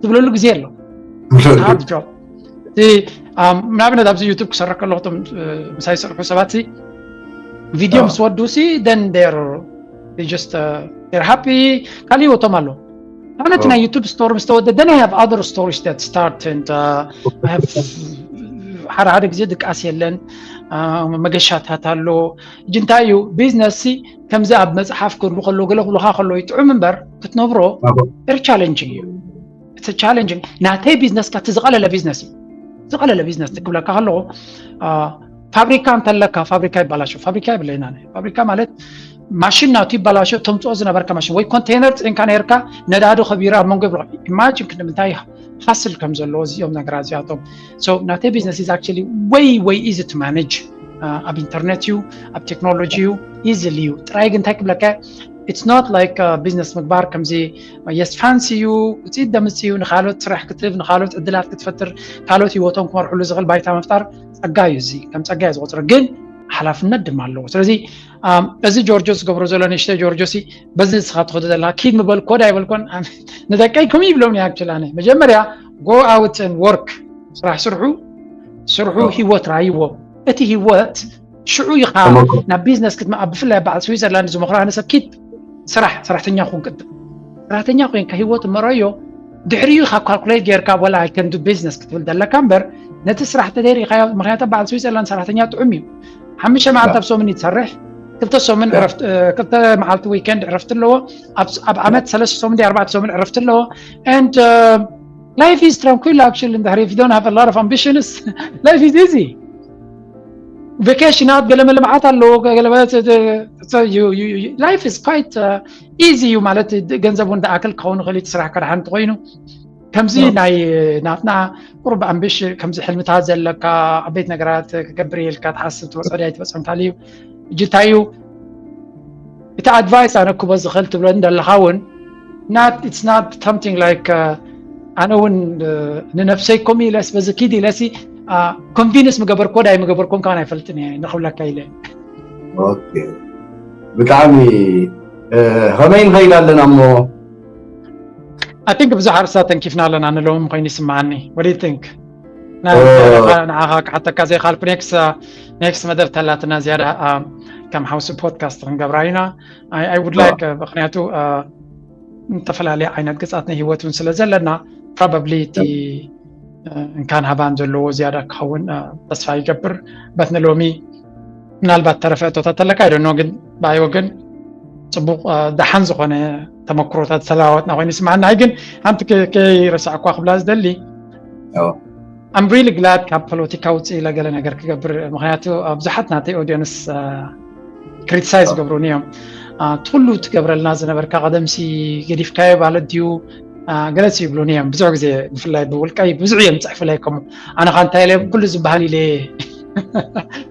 ትብለሉ ግዜ ኣሎ። ሃርድ ጆብ። ንኣብነት ኣብዚ ዩቱብ ክሰርሕ ከለኹ እቶም ምሳይ ዝሰርሑ ሰባት ቪድዮ ምስ ወዱ ሲ ደን ር ጀስት ር ሃፒ ካልእ ህይወቶም ኣሎ። ኣብነት ናይ ዩቱብ ስቶሪ ምስ ተወደ then I have other stories that start and ሓደ ሓደ ግዜ ድቃስ የለን፣ መገሻታት ኣሎ። እጅ እንታይ እዩ ቢዝነስ ሲ ከምዚ ኣብ መፅሓፍ ክብሉ ከሎ ገለ ክብሉካ ከሎ ይጥዑም እምበር ክትነብሮ ር ቻለንጅ እዩ። ቻለንጅ ናተይ ቢዝነስ ካ ዝቐለለ ቢዝነስ እዩ። ዝቐለለ ቢዝነስ ክብለካ ከለኹ ፋብሪካ እንተለካ ፋብሪካ ይባላሾ ፋብሪካ ይብለና። ፋብሪካ ማለት ማሽን ናቱ ይባላሾ ተምፅኦ ዝነበርካ ማሽን ወይ ኮንቴነር ፅዒንካ ነርካ ነዳዲ ከቢሩ ኣብ መንጎ ይብሎ። ኢማጂን ክንዲ ምንታይ ሃስል ከም ዘለዎ እዚኦም ነገራት እዚኣቶም። ናተይ ቢዝነስ is actually way way easy to manage። ኣብ ኢንተርኔት እዩ፣ ኣብ ቴክኖሎጂ እዩ፣ ኢዝሊ እዩ። ጥራይ ግን እንታይ ክብለካ it's not like ቢዝነስ ምግባር ከምዚ የስ ፋንሲ እዩ፣ ውፅኢት ደምፅ እዩ፣ ንካልኦት ስራሕ ክትብ ንካልኦት ዕድላት ክትፈጥር ካልኦት ህይወቶም ክመርሕሉ ዝኽእል ባይታ ምፍጣር ጸጋ እዩ። እዚ ከም ጸጋ እዩ ዝቆፅሮ፣ ግን ሓላፍነት ድማ ኣለዎ። ስለዚ እዚ ጆርጆ ዝገብሮ ዘሎ ንእሽተይ ጆርጆ ሲ በዚ ንስኻ ትኸዶ ዘለካ ኪድ ምበልኮ ዳ ኣይበልኮን ንደቀይ ከምኡ ይብሎም። ኣክቹዋሊ ኣነ መጀመርያ go out and work ስራሕ ስርሑ ስርሑ ህይወት ራይዎ እቲ ህይወት ሽዑ ኢኻ ናብ ቢዝነስ ክትመ ኣብ ብፍላይ በዓል ስዊዘርላንድ ዝመኽሮ ኣነ ሰብ ኪድ ስራሕ ሰራሕተኛ ኩን ቅድም ሰራሕተኛ ኮይንካ ህይወት መረዮ ድሕሪኡ ኢኻ ካልኩሌት ጌርካ ወላ ኣይከንዱ ቢዝነስ ክትብል ዘለካ እምበር ነቲ ስራሕ ተደይር ኢኻዮ። ምክንያቱ በዓል ስዊዘርላንድ ሰራሕተኛ ጥዑም እዩ። ሓሙሽተ መዓልቲ ኣብ ሰሙን እዩ ትሰርሕ። ክልተ ሰሙን ክልተ መዓልቲ ዊከንድ ዕረፍቲ ኣለዎ። ኣብ ዓመት ሰለስተ ሰሙን ኣርባዕተ ሰሙን ዕረፍቲ ኣለዎ። And life is tranquil actually እንድሕር if you don't have a lot of ambitions life is easy። ቬኬሽናት ገለ መልምዓት ኣለዎ። Life is quite easy እዩ ማለት ገንዘብ እውን ደኣክል ክኸውን ይኽእል እቲ ስራሕ ከድሓን እንተኮይኑ ከምዚ ናይ ናትና ቁሩብ ኣምብሽ ከምዚ ሕልምታት ዘለካ ዓበይቲ ነገራት ክገብር ኢልካ ትሓስብ ትበፅዖ ድያ ኣይትበፅዖን ካልእ እዩ። እጅ እንታይ እዩ እቲ ኣድቫይስ ኣነ ክቦ ዝኽእል ትብሎ እንደለኻ እውን not it's not something like ኣነ እውን ንነፍሰይ ከምኡ ኢለስ በዚ ኪድ ኢለሲ ኮንቪንስ ምገበርኮ ዳይ ምገበርኮን ካን ኣይፈልጥን እየ ንክብለካ ኢለ። ብጣዕሚ ከመይ ንኸይድ ኣለና እሞ I think ብዙሕ ኣርሳ ተንኪፍና ኣለና ንለዎም ኮይኑ ይስምዓኒ። What do you think? ንዓኻ ክሓተካ ዘይካልኩ ኔክስት መደብ ተላትና ዝያዳ ከም ሓውሲ ፖድካስት ክንገብራ ኢና። I would like ምክንያቱ ዝተፈላለየ ዓይነት ገፃት ናይ ህይወት እውን ስለ ዘለና probably እቲ እንካን ሃባን ዘለዎ ዝያዳ ክኸውን ተስፋ ይገብር። በት ንሎሚ ምናልባት ተረፈ እቶታት ተለካ ኣይደኖ ግን ብኣይ ወገን ፅቡቅ ደሓን ዝኾነ ተመክሮታት ዝተለዋወጥና ኮይኑ ይስምዓና። ኣይ ግን ሓንቲ ከይረሳዕኳ ክብላ ዝደሊ I'm really glad ካብ ፖለቲካ ውፅእ ኢለ ገለ ነገር ክገብር ምክንያቱ ብዙሓት ናተይ ኦዲየንስ ክሪቲሳይዝ ዝገብሩኒ እዮም። ትኩሉ ትገብረልና ዝነበርካ ቀደምሲ ገዲፍካዮ ማለት ድዩ ገለፂ ይብሉኒ እዮም ብዙሕ ግዜ ብፍላይ ብውልቀይ ብዙሕ እዮም ዝፅሕፉለይ ከምኡ ኣነ ካ እንታይ ኢለ ኩሉ ዝበሃል ኢለ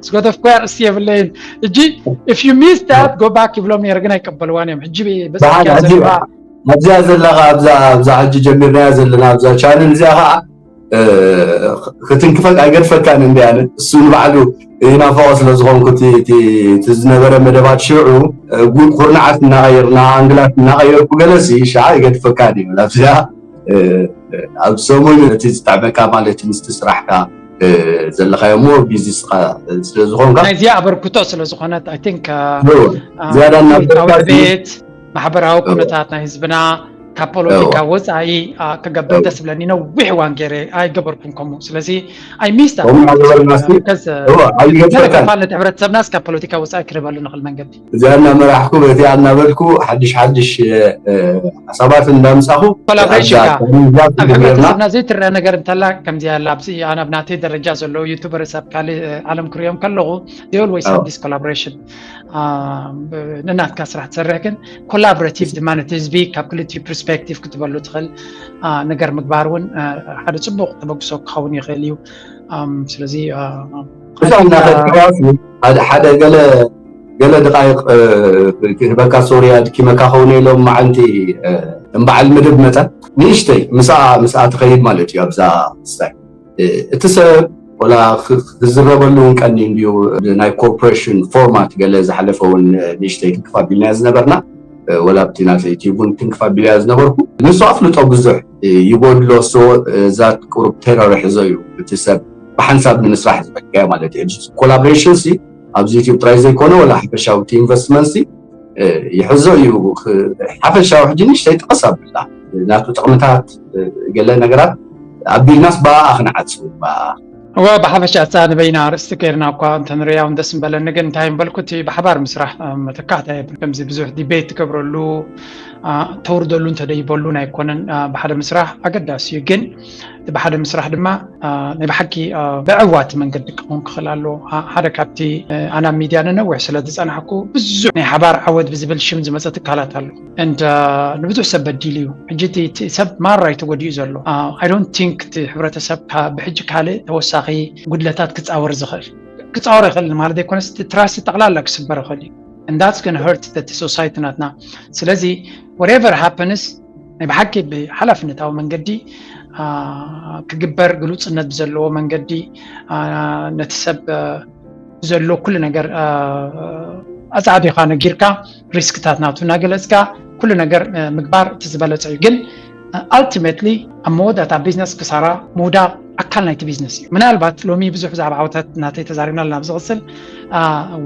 ዝገደፍኩ ኣርእስቲ የብለይን እጂ if you miss that go back ይብሎም ነይረ ግን ኣይቀበልዋን እዮም ሕጂ በፅሕካዮ ዘለካ ኣብዚኣ ዘለኻ ኣብዛ ሕጂ ጀሚርናያ ዘለና ኣብዛ ቻነል እዚኣ ከዓ ክትንክፈካ ኣይገድፈካን እንዲ ኣነ እሱ ንባዕሉ ይናፈቆ ስለ ዝኾንኩ እቲ ዝነበረ መደባት ሽዑ ኩርናዓት እናቀየርና ኣንግላት እናቀየርኩ ገለሲ ሻዓ ይገድፈካን እዩ ኣብዚኣ ኣብ ሰሙን እቲ ዝጠዕመካ ማለት ምስቲ ስራሕካ ዘለካዮ እሞ ቢዚ ስለ ዝኾንካ ናይዚኣ ኣበርክቶ ስለ ዝኾነት I think ዝያዳ እናበርካ ቤት ማሕበራዊ ኩነታት ናይ ህዝብና ካብ ፖለቲካ ወፃኢ ክገብር ደስ ብለኒ ነዊሕ እዋን ገይረ ኣይገበርኩን ከምኡ ስለዚ ኣይሚስታ ከምኡ እናገበርና ሲ ገለ ኣይገድፈካን ክፋል ነቲ ሕብረተሰብናስ ካብ ፖለቲካ ወፃኢ ክርበሉ ንኽእል መንገዲ እዚኣ እናመራሕኩ በቲኣ እናበልኩ ሓድሽ ሓድሽ ሓሳባት እንዳምፃኹ ኮላቦሬሽን ካ ኣብ ሕብረተሰብና ዘይትረአ ነገር እንተላ ከምዚ ያለ ኣብዚ ኣነ ኣብ ናተይ ደረጃ ዘለዉ ዩቱበርስ ኣብ ካልእ ዓለም ክሪኦም ከለኹ they always have this collaboration ንናትካ ስራሕ ትሰርሕ ግን ኮላቦሬቲቭ ድማ ነቲ ህዝቢ ካብ ክልቲኡ ፐርስፔክቲቭ ክትበሉ ትኽእል ነገር ምግባር እውን ሓደ ፅቡቅ ተበግሶ ክኸውን ይኽእል እዩ ስለዚ እዛ እናኸድካስ ሓደ ገለ ገለ ደቃይቕ ክህበካ፣ ሶርያ ድኪመካ ከውን ኢሎም መዓልቲ እምበዓል ምድብ መጠን ንእሽተይ ምስኣ ምስኣ ትኸይድ ማለት እዩ። ኣብዛ ስታይ እቲ ሰብ ወላ ክዝረበሉ እውን ቀኒ እንድዩ። ናይ ኮርፖሬሽን ፎርማት ገለ ዝሓለፈ እውን ንእሽተይ ትንክፍ ኣቢልናዮ ዝነበርና፣ ወላ ኣብቲ ናተ ዩቲዩብ እውን ትንክፍ ኣቢልናዮ ዝነበርኩ። ንሱ ኣፍልጦ ብዙሕ ይጎድሎ። ሶ ዛት ቁሩብ ቴረር ይሕዞ እዩ፣ እቲ ሰብ ብሓንሳብ ንምስራሕ ዝበቅዐ ማለት እዩ። ኮላቦሬሽን ሲ ኣብዚ ዩቲዩብ ጥራይ ዘይኮነ ወላ ሓፈሻዊ እቲ ኢንቨስትመንት ሲ ይሕዞ እዩ። ሓፈሻዊ ሕጂ ንእሽተይ ጠቐስ ኣብላ ናቱ ጥቕምታት፣ ገለ ነገራት ኣቢልናስ ብኣኣ ክንዓጽው ብኣኣ። እወ፣ ብሓፈሻ እታ ንበይና ኣርእስቲ ገይርና እኳ እንተንሪኣ እውን ደስ ምበለኒ። ግን እንታይ ምበልኩ፣ እቲ ብሓባር ምስራሕ መተካእታ የብሉ። ከምዚ ብዙሕ ዲቤት ትገብረሉ፣ ተውርደሉ እንተደይበሉን ኣይኮነን። ብሓደ ምስራሕ ኣገዳሲ እዩ። ግን እቲ ብሓደ ምስራሕ ድማ ናይ ብሓቂ ብዕዋት መንገዲ ክኸውን ክኽእል ኣለዎ። ሓደ ካብቲ ኣና ሚድያ ንነዊሕ ስለ ዝፀናሕኩ ብዙሕ ናይ ሓባር ዓወት ብዝብል ሽም ዝመፀ ትካላት ኣሎ። ንብዙሕ ሰብ በዲሉ እዩ። ሕጂ እቲ ሰብ ማራ እዩ ተጎዲኡ ዘሎ። I don't think እቲ ሕብረተሰብ ብሕጂ ካልእ ተወሳኺ ጉድለታት ክፃወር ዝኽእል፣ ክፃወር ይኽእል ማለት ዘይኮነስ፣ እቲ ትራስት ጠቕላላ ክስበር ይኽእል እዩ። And that's gonna hurt the society ናትና። ስለዚ whatever happens፣ ናይ ብሓቂ ብሓላፍነታዊ መንገዲ ክግበር፣ ግሉፅነት ብዘለዎ መንገዲ፣ ነቲ ሰብ ዘሎ ኩሉ ነገር ኣፃዕዲኻ ነጊርካ፣ ሪስክታት ናቱ እናገለፅካ ኩሉ ነገር ምግባር እቲ ዝበለፀ እዩ። ግን ኣልቲሜትሊ ኣብ መወዳእታ ቢዝነስ ክሳራ ምውዳቕ ኣካል ናይቲ ቢዝነስ እዩ። ምናልባት ሎሚ ብዙሕ ብዛዕባ ዓወታት ናተይ ተዛሪብና ኣለና። ብዝቕፅል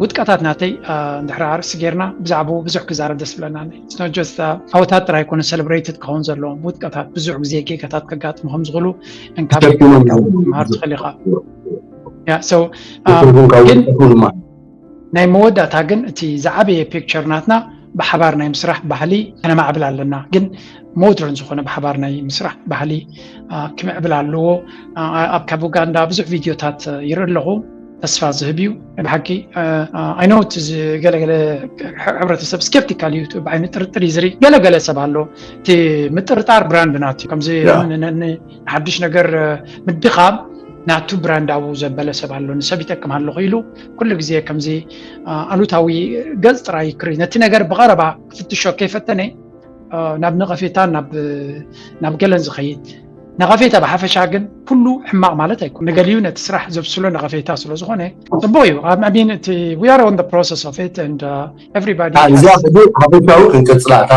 ውድቀታት ናተይ እንድሕር ኣርእስቲ ጌርና ብዛዕባኡ ብዙሕ ክዛረብ ደስ ብለና። ዓወታት ጥራይ ኣይኮነ ሰለብሬትድ ክኸውን ዘለዎም፣ ውድቀታት ብዙሕ ግዜ ጌጋታት ከጋጥሙ ከም ዝኽእሉ እንካብ መሃር ትኽእል ኢኻ። ግን ናይ መወዳእታ ግን እቲ ዝዓበየ ፒክቸር ናትና ብሓባር ናይ ምስራሕ ባህሊ ከነማዕብል ኣለና። ግን ሞደርን ዝኾነ ብሓባር ናይ ምስራሕ ባህሊ ክምዕብል ኣለዎ። ኣብ ካብ ኡጋንዳ ብዙሕ ቪድዮታት ይርኢ ኣለኹ። ተስፋ ዝህብ እዩ ብሓቂ። ኣይኖት ገለገለ ሕብረተሰብ ስኬፕቲካል እዩ፣ ብዓይኒ ጥርጥር እዩ ዝርኢ። ገለገለ ሰብ ኣሎ እቲ ምጥርጣር ብራንድ ናት እዩ። ከምዚ ንሓድሽ ነገር ምድኻም ናቱ ብራንድ ኣብኡ ዘበለ ሰብ ኣሎ። ንሰብ ይጠቅም ኣለኹ ኢሉ ኩሉ ግዜ ከምዚ ኣሉታዊ ገፅ ጥራይ ክርኢ፣ ነቲ ነገር ብቐረባ ክፍትሾ ከይፈተነ ናብ ነቐፌታን ናብ ገለን ዝኸይድ። ነቐፌታ ብሓፈሻ ግን ኩሉ ሕማቕ ማለት ኣይኮን። ንገሊኡ ነቲ ስራሕ ዘብስሎ ነቐፌታ ስለ ዝኾነ ጽቡቕ እዩ። ኣሚን እቲ we are on the process of it and everybody እዚኣ ሕጂ ሓፈሻዊ ክንቅጽላ እታ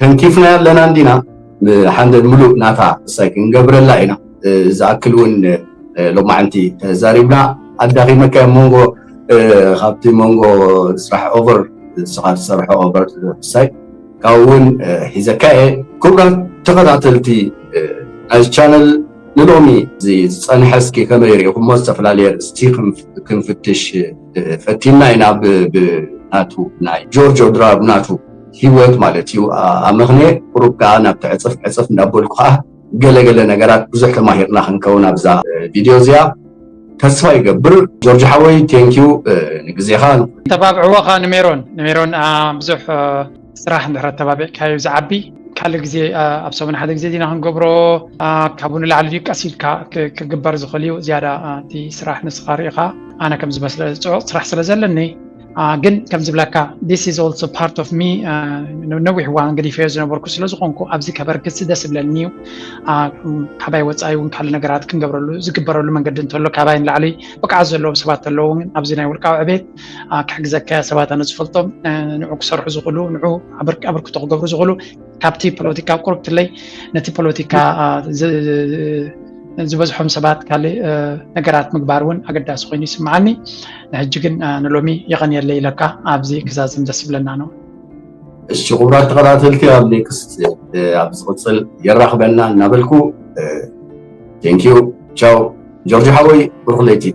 ተንኪፍና ኣለና እንዲና። ሓንደ ምሉእ ናታ እሳይ ክንገብረላ ኢና። ዝኣክል እውን ሎማዓንቲ ተዛሪብና። ኣዳኺመካ መንጎ ካብቲ መንጎ ስራሕ ኦቨር ንስኻ ትሰርሖ ኦቨር ሳይ ካብኡ እውን ሒዘካ እየ። ክቡራት ተኸታተልቲ ናይዚ ቻነል ንሎሚ እዚ ዝፀንሐ እስኪ ከመይ ርኢኹሞ? ዝተፈላለየ ርእስቲ ክንፍትሽ ፈቲና ኢና። ብናቱ ናይ ጆርጆ ድራር ናቱ ህይወት ማለት እዩ ኣመኽንየ ቁሩብ ከዓ ናብ ትዕፅፍ ዕፅፍ እንዳበልኩ ከዓ ገለገለ ነገራት ብዙሕ ተማሂርና ክንከውን ኣብዛ ቪድዮ እዚኣ ተስፋ ይገብር። ጆርጅ ሓወይ ቴንኪዩ ንግዜኻ። ተባብዕዎ ከዓ ንሜሮን ንሜሮን ብዙሕ ስራሕ እንድሕር ኣተባቢዕካዩ ዝዓቢ ካልእ ግዜ ኣብ ሰሙን ሓደ ግዜ ዲና ክንገብሮ ካብኡ ንላዕሊ ድዩ ቀስ ኢልካ ክግበር ዝኽእል እዩ። ዝያዳ እቲ ስራሕ ንስኻ ርኢኻ ኣነ ከም ዝበስለ ዝፅዑቕ ስራሕ ስለ ዘለኒ ግን ከም ዝብለካ this is also part of me ነዊሕ እዋን ገዲፈዮ ዝነበርኩ ስለ ዝኾንኩ ኣብዚ ከበርክስ ደስ ይብለኒ እዩ። ካባይ ወፃኢ እውን ካልእ ነገራት ክንገብረሉ ዝግበረሉ መንገዲ እንተሎ ካባይ ንላዕሊ ብቅዓት ዘለዎም ሰባት ኣለዉ እውን ኣብዚ ናይ ውልቃዊ ዕቤት ክሕግዘካ ሰባት ኣነ ዝፈልጦም ንዑ ክሰርሑ ዝኽእሉ ንዑ ኣበርክቶ ክገብሩ ዝኽእሉ ካብቲ ፖለቲካ ቁርብትለይ ነቲ ፖለቲካ ዝበዝሖም ሰባት ካልእ ነገራት ምግባር እውን ኣገዳሲ ኮይኑ ይስምዓኒ። ንሕጂ ግን ንሎሚ የቐንየለይ ኢለካ ኣብዚ ክዛዝም ደስ ይብለና ነው። እሺ ክቡራት ተኸታተልቲ ኣብ ኔክስት ኣብ ዝቕፅል የራኽበና እናበልኩ ቴንኪዩ ቻው። ጆርጆ ሓወይ ብሩኽ ለይቲ።